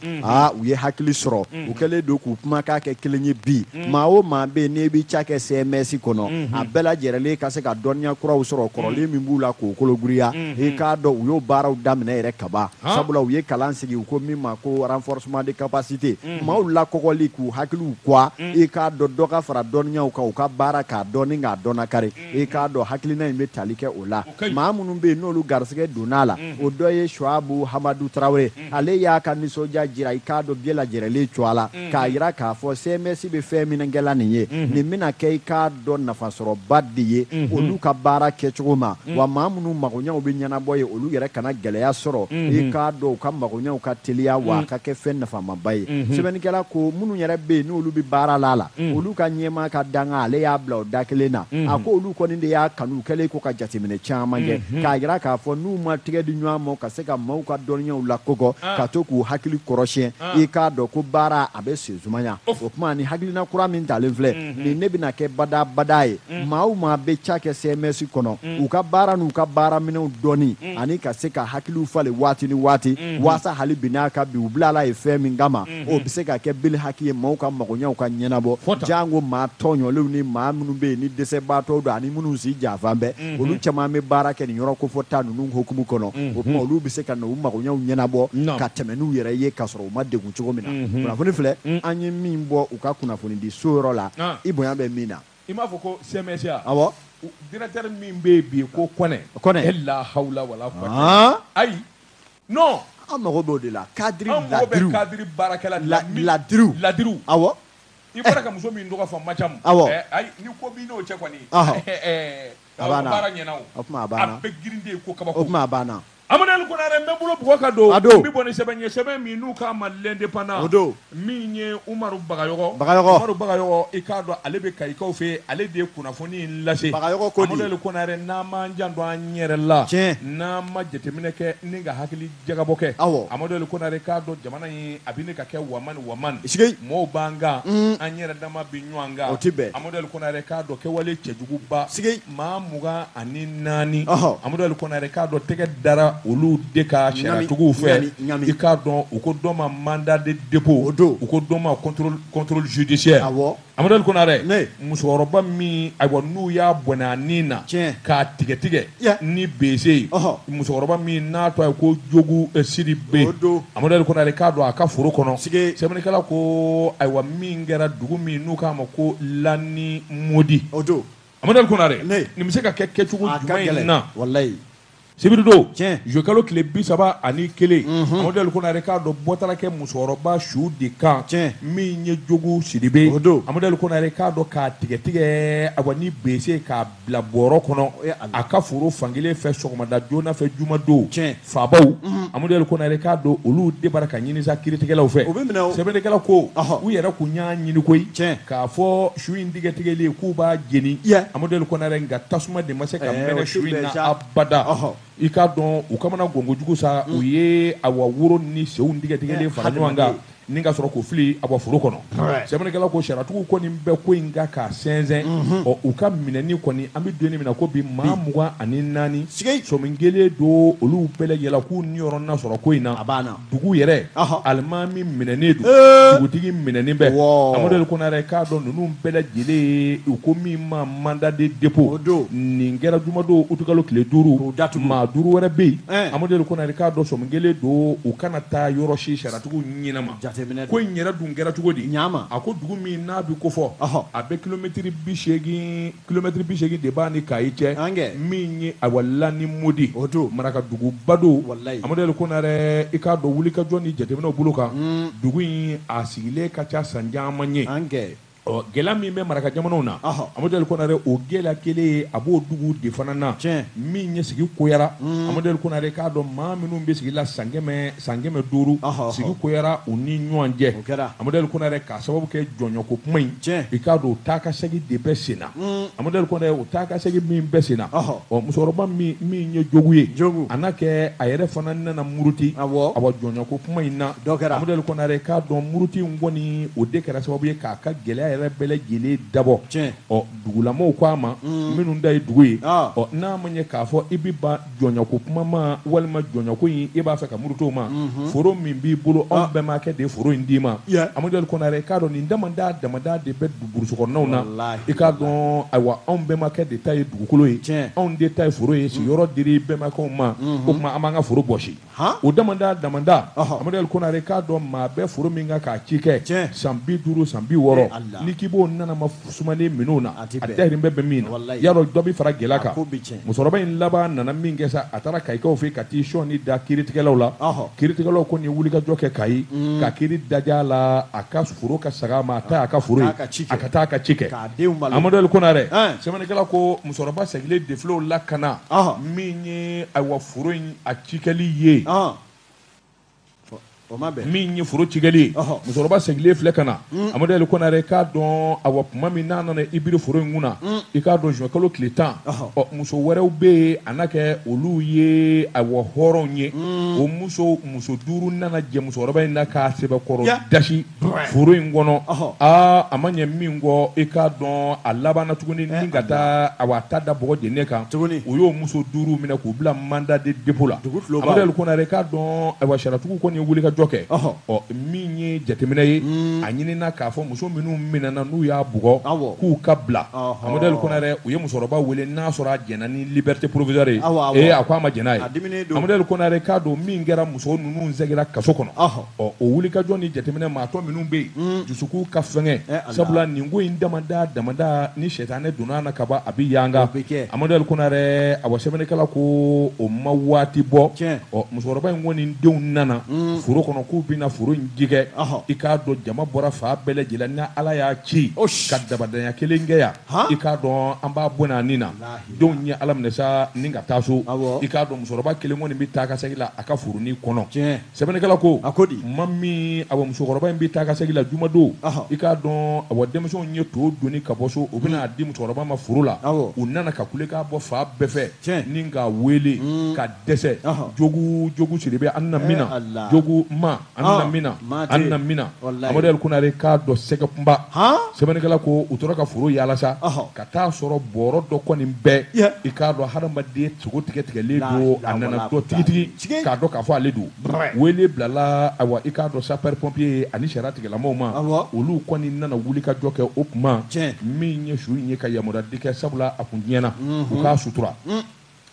u ye hakili sɔrɔ u kɛlen don k'u kumakan kɛ kelen ye bi maa o maa bɛ yen n'i bɛ ca kɛ CMS kɔnɔ a bɛɛ lajɛlen ka se ka dɔnniya kuraw sɔrɔ kɔrɔlen min b'u la k'o kologiriya i k'a dɔn u y'o baaraw daminɛ yɛrɛ kaban sabula u ye kalan sigi u ko min ma ko renforcement de capacité maaw lakɔgɔli k'u hakiliw kuwa i k'a dɔn dɔ ka fara dɔnniyaw kan u ka baara k'a dɔn ni k'a dɔn kari i k'a dɔn hakilina in bɛ tali kɛ o la maa minnu bɛ yen n'olu garisɛgɛ donna a la o dɔ ye Suwabu Hamadu Tarawele Ale y'a ka nisɔndiya jira i k'a dɔn bɛɛ lajɛlen cogoya la k'a jira k'a fɔ CMS bɛ fɛn min kɛla nin ye nin bɛna kɛ i k'a dɔn nafasɔrɔba de ye olu ka baara kɛcogo ma wa maa minnu magoɲɛw bɛ ɲɛnabɔ ye olu yɛrɛ kana gɛlɛya sɔrɔ i k'a dɔn u ka magoɲɛw ka teliya wa a ka kɛ fɛn nafamaba ye. Sɛbɛnnikɛla ko minnu yɛrɛ bɛ yen n'olu bɛ baara la la olu ka ɲɛmaa ka danga ale y'a bila o da kelen na. A ko olu kɔni de y'a kanu kɛlen ko ka jateminɛ caman kɛ k'a jira k'a fɔ n'u ma tigɛ di ɲɔgɔn ma ka se ka maaw ka dɔnniyaw lakɔgɔ ka to k'u hakili kɔrɔsiyɛn i k'a dɔn ko baara a bɛ sen sumaya. O tuma ni hakilina kura min talen filɛ nin ne bɛna kɛ badabada ye maa o maa bɛ ca kɛ CMS kɔnɔ u ka baara n'u ka baaraminɛnw dɔnni ani ka se ka hakiliw falen waati ni waati waasa hali bi n'a ka bi u bilala ye fɛn min kama o bɛ se ka kɛ bili haki ye maaw ka magoɲɛw ka ɲɛnabɔ jango maa tɔɲɔlenw ni maa minnu bɛ yen ni dɛsɛbaatɔw don ani minnu si janfan bɛɛ olu caman bɛ baara kɛ nin yɔrɔ kofɔta ninnu hukumu kɔnɔ. O tuma olu bɛ se ka na u magoɲɛw ɲɛnabɔ ka tɛmɛ n'u yɛrɛ ye k'a sɔrɔ u ma degun cogo min na. Kunnafoni filɛ an ye min bɔ u ka kunnafoni di so yɔrɔ la i bonya bɛ min na. I m'a fɔ ko CMS ya? Awɔ. Directeur min bɛ yen bi ko Kɔnɛ. Kɔnɛ. La hawla wala quwwata. Ayi. Non. An mago b'o de la. Cadre ladiriw. An mago bɛ cadre baarakɛla ladiriw. Ladiriw. Awɔ. I bɔra ka muso min tɔgɔ fɔ Macamu. Awɔ. Ayi ni ko b'i n'o cɛ kɔni. A banna. Baara ɲɛna o. O tuma a banna. A bɛ girin de ko kabako. O tuma a banna. Amadu Konare n bɛ bolo bugɔ ka don. A don. N bɛ bɔ ni sɛbɛn ye sɛbɛn min n'u k'a ma l'Indépendant. O don. Min ye Umaru Bagayɔgɔ. Bagayɔgɔ. Umaru Bagayɔgɔ i k'a dɔn ale bɛ Kayikaw fɛ yen ale de ye kunnafoni in lase. Bagayɔgɔ ko di. Amadu Konare n'an m'an janto an yɛrɛ la. Tiɲɛ. N'an ma jateminɛ kɛ ni ka hakili jagabɔ kɛ. Awɔ. Amadu Konare k'a dɔn jamana in a bɛ ne ka kɛ waman waman. Sigi. Mɔɔw b'an kan. An yɛrɛ dama bɛ ɲɔgɔn kan. O ti bɛn. Amadu Konare k'a dɔn kɛwale cɛjuguba. Sigi. Maa 24. Ɔhɔ. Amadu Konare k'a dɔn tɛgɛ dara olu de ka sariyatigiw fɛ i k'a dɔn u ko dɔ ma mandat de dépôt o don u ko dɔ ma contrôle judiciaire. Awɔ. Amadu Konare musokɔrɔba min ayiwa n'u y'a bɔnɛ a ni na k'a tigɛ tigɛ ni bese ye musokɔrɔba min n'a tɔgɔ ye ko Jogu Sidibe. O don. Amadu Konare k'a dɔn a ka foro kɔnɔ. Sɛbɛnnikɛla ko ayiwa min kɛra dugu min n'u k'a ma ko Lani Modi. O don. Amadu Konare nin bɛ se ka kɛ kɛcogo jumɛn in na? Walayi. Sibiridon juillet kalo tile 31 Amadu Konare k'a dɔn bɔtala kɛ musokɔrɔba su de kan min ye Jogu Sidibe. O don. Amadu Konare k'a dɔn k'a tigɛ tigɛ awa ni bese k'a bila bɔrɔ kɔnɔ a ka foro fankelen fɛ sɔgɔmada joona fɛ jumadon. Fabaw Amadu Konare k'a dɔn olu de bara ka ɲini sa kiiritigɛlaw fɛ. O bɛ minɛ o. Sɛbɛnnikɛla ko u yɛrɛ kun y'a ɲini koyi k'a fɔ su in tigɛ tigɛlen k'u b'a jeni. Amadu Konare nka tasuma de ma se ka mɛnɛ su in na abada. I k'a dɔn u kamana gonkojugu sa u ye awa woro ni senw tigɛ tigɛlen fara ɲɔgɔn kan ni ka sɔrɔ k'o fili awa foro kɔnɔ. Sɛbɛnnikɛla ko sariyatigiw kɔni bɛ ko in kan k'a sɛnsɛn. Ɔ u ka minɛni kɔni an bɛ don min na ko bi maa 24 sɔmi kelen don olu bɛɛ lajɛlen k'u niyɔrɔ na sɔrɔ ko in na. A banna. Dugu yɛrɛ alimami minɛnen don dugutigi minɛnen bɛ. Amadu Konare k'a dɔn ninnu bɛɛ lajɛlen u ko min ma mandat de dépôt. O don. Nin kɛra jumadon utukalo tile 5. Datugu. Maa 5 wɛrɛ bɛ yen. Amadu Konare k'a dɔn sɔmi kelen don u kana taa yɔrɔ si sariyatigiw ɲinɛ ma. Ko in yɛrɛ dun kɛra cogo di? A ko dugu min n'a bɛ kofɔ a bɛ kilomɛtiri 80 de b'a ni Kayi cɛ min ye awa Lani Modi. O don. Marakaduguba don. Walayi. Amadu Konare i k'a dɔn wulikajɔ ni jateminɛw bolo kan dugu in a sigilen ka ca san caman ye. Ɔ gɛlɛya min bɛ maraka jamanaw na Amadu Konare o gɛlɛya kelen ye a b'o dugu de fana na min ye sigi koyara. Amadu Konare k'a dɔn maa minnu bɛ sigi la san 500 sigi koyara u ni ɲɔgɔn cɛ. Amadu Konare k'a sababu kɛ jɔnɲɔko kuma in i k'a dɔn o taa ka segin de bɛ sen na. Amadu Konare o taa ka segin min bɛ sen na ɔ musokɔrɔba min ye Jogu ye a n'a kɛ a yɛrɛ fana nana muruti awa jɔnɲɔko kuma in na. Amadu Konare k'a dɔn muruti in kɔni o de kɛra sababu ye k'a ka gɛlɛya yɛrɛ bɛɛ lajɛlen dabɔ. Ɔ dugulamaw ko a ma minnu da ye dugu ye ɔ n'a ma ɲɛ k'a fɔ i bɛ ban jɔnɲɔko kuma ma walima jɔnɲɔko in i b'a fɛ ka muruto ma foro min b'i bolo anw bɛɛ ma kɛ de foro in d'i ma. Amadu Konare k'a dɔn nin damada de bɛ burusukɔnɔnaw na. I k'a dɔn ayiwa anw bɛnbakɛ de ta ye dugukolo ye anw de ta ye foro ye sigiyɔrɔ dira bɛnbakɛw ma o tuma an b'an ka foro bɔsi. O damada Amadu Konare k'a dɔn maa bɛ foro min kan k'a ci kɛ san 50 san 60 N'i k'i b'o nanama sumalen minɛ na, a dahirimɛ bɛ min na, yarɔ dɔ bɛ fara gɛlɛya kan. Musokɔrɔba in laban nana min kɛ sa, a taara Kayikaw fɛ ka t'i sɔɔni da kiiritigɛlaw la. Kiiritigɛlaw ko nin ye wulikajɔ kɛ Kayi ka kiiri daja la, a ka foro ka saga ma, a taa a ka foro ye, a ka taa a ka ci kɛ. Amadu El Konare, sɛbɛnnikɛla ko musokɔrɔba segilen de filɛ o la ka na min ye ayiwa foro in a cikɛli ye. Min ye foro cikɛli ye, musokɔrɔba segilen filɛ ka na. Amadu El Konare k'a dɔn awa tuma min n'a nana i biri foro in kunna, i k'a dɔn juin kalo tile 10, ɔ muso wɛrɛw bɛ yen a n'a kɛ olu ye awa hɔrɔnw ye. O muso 5 nana jɛ musokɔrɔba in na k'a sɛbɛkɔrɔ dasi foro in kɔnɔ. Aa a ma ɲɛ min kɔ, i k'a dɔn a labanna tuguni ni ka taa awa ta da bɔgɔ jeni kan. U y'o muso 5 minɛ k'u bila mandat de dépôt la. Amadu El Konare k'a dɔn ayiwa sariyatigiw kɔni ye wulikajɔ kɛ. Ɔ min ye jateminɛ ye, a ɲinina k'a fɔ muso minnu minɛna n'u y'a bugɔ k'u ka bila. Amadu El Konare, u ye musokɔrɔba wele n'a sɔrɔ a jɛnna ni liberté provisoire ye. Ee a ko a ma jɛn n'a ye. Amadu El Konare k'a dɔn min kɛra, muso ninnu sɛgira kaso kɔnɔ. Ɔ o wulikajɔ ni jateminɛ maa tɔ minnu bɛ yen dusukun ka fɛngɛ, sabula nin ko in damada ni sɛtanɛ donna na ka ban a bɛ yanga. Amadu El Konare, awa sɛbɛnnikɛla ko o ma waati bɔ. Ɔ musokɔrɔba in kɔni denw nana foro kɔnɔ k'u bɛna foro in jigɛ. I k'a dɔn jama bɔra fan bɛɛ lajɛlen, ni Ala y'a ci ka dabadanya kelen kɛ yan, i k'a dɔn an b'a bɔ n'a nin na. Denw ye Ala minɛ sa ni ka taa so. I k'a dɔn musokɔrɔba kelen kɔni bɛ taa ka segin la a ka foronin kɔnɔ. Sɛbɛnnikɛla ko a ko di ma min awa musokɔrɔba in bɛ taa ka segin la jumadon, i k'a dɔn awa denmisɛnw ye to doni ka bɔ so, u bɛna di musokɔrɔba ma foro la. U nana ka kule k'a bɔ fan bɛɛ fɛ ni k'a wele ka dɛsɛ. Jogu Sidibe an na min na, jogu ma an na min na, an na min na. Amadu El Konare k'a dɔn sɛgɛ kunba. Sɛbɛnnikɛla ko u tora ka foro yaala sa ka taa sɔrɔ bɔrɔ dɔ kɔni bɛɛ, i k'a dɔn hadamaden sogo tigɛ tigɛlen don, a nana dɔ tigitigi k'a dɔn k'a fɔ ale don. Wele bilala awa i k'a dɔn sapeur pompier ani sariya tigilamɔgɔw ma. Olu kɔni nana wuli ka jɔ kɛ o kuma min ye su in ye ka yamaruya di kɛ, sabula a kun tiɲɛna, u k'a sutura.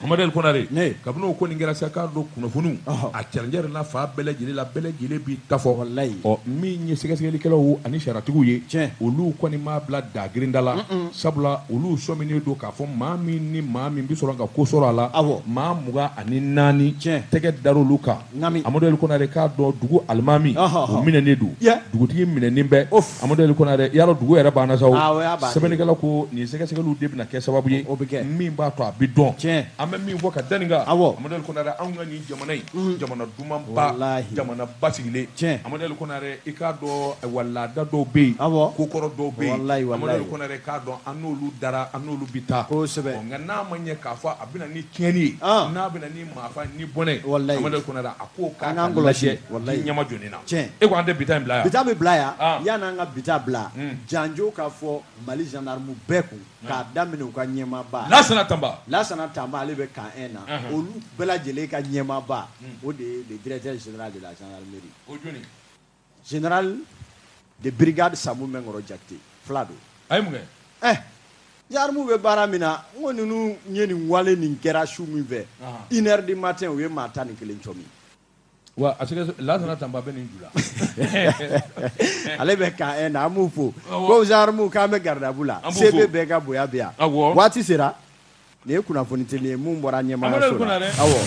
Amadu El Konare, kabini o kɔni kɛra sa, k'a dɔn kunnafoniw a cɛrɛncɛrɛ la fan bɛɛ lajɛlen la, bɛɛ lajɛlen b'i ta fɔ. Ɔ min ye sɛgɛsɛgɛlikɛlaw ani sariyatigiw ye, olu kɔni m'a bila dagirinda la, sabula olu sɔminen don k'a fɔ maa min ni maa min bɛ sɔrɔ ka ko sɔrɔ a la, maa 24 tɛgɛ dar'olu kan. Amadu El Konare k'a dɔn dugu alimami o minɛnen don, dugutigi minɛnen bɛ. Amadu El Konare, yarɔ dugu yɛrɛ banna sa o. Sɛbɛnnikɛla ko nin sɛgɛsɛgɛliw de bɛna kɛ sababu ye min b'a to a bɛ dɔn. An bɛ min fɔ ka da nin kan, Amadu El Konare, anw ka nin jamana in, jamana dumanba, jamana basigilen. Amadu El Konare, i k'a dɔn wa laada dɔw bɛ yen, kokɔrɔ dɔw bɛ yen. Amadu El Konare k'a dɔn an n'olu dara, an n'olu bɛ taa. Nka n'a ma ɲɛ k'a fɔ a bɛna ni tiɲɛni ye, n'a bɛna ni maafa ni bɔnɛ, Amadu El Konare a ko k'a ka lajɛ ɲɛma jɔni na. E ko an tɛ bi ta in bila yan. Bi ta bɛ bila yan. Yan'an ka bi ta bila, janjo ka fɔ Mali gendarme bɛɛ kun, k'a daminɛ u ka ɲɛmaaba Lasana Tanba. Lasana Tanba, ale bɛ camp 1 na. Olu bɛɛ lajɛlen ka ɲɛmaaba, o de ye le directeur général de la gendarmerie. O jɔni? Général de brigade Samou Mɛnkɔrɔ Jakite, fila don. A ye mun kɛ? Gendarme bɛ baara min na, n ko ninnu ye nin wale nin kɛra su min fɛ, 1h du matin, u ye maa 11 cɔmi. Wa a sɛgɛ Lasana Tanba bɛ nin ju la. Ale bɛ camp 1 na, an b'u fo. Ko gendarme k'an bɛ garde à vous la. CB bɛɛ ka bonya bɛ yan. Waati sera, nin ye kunnafoni teli ye mun bɔra ɲɛmaaya so la. Awɔ.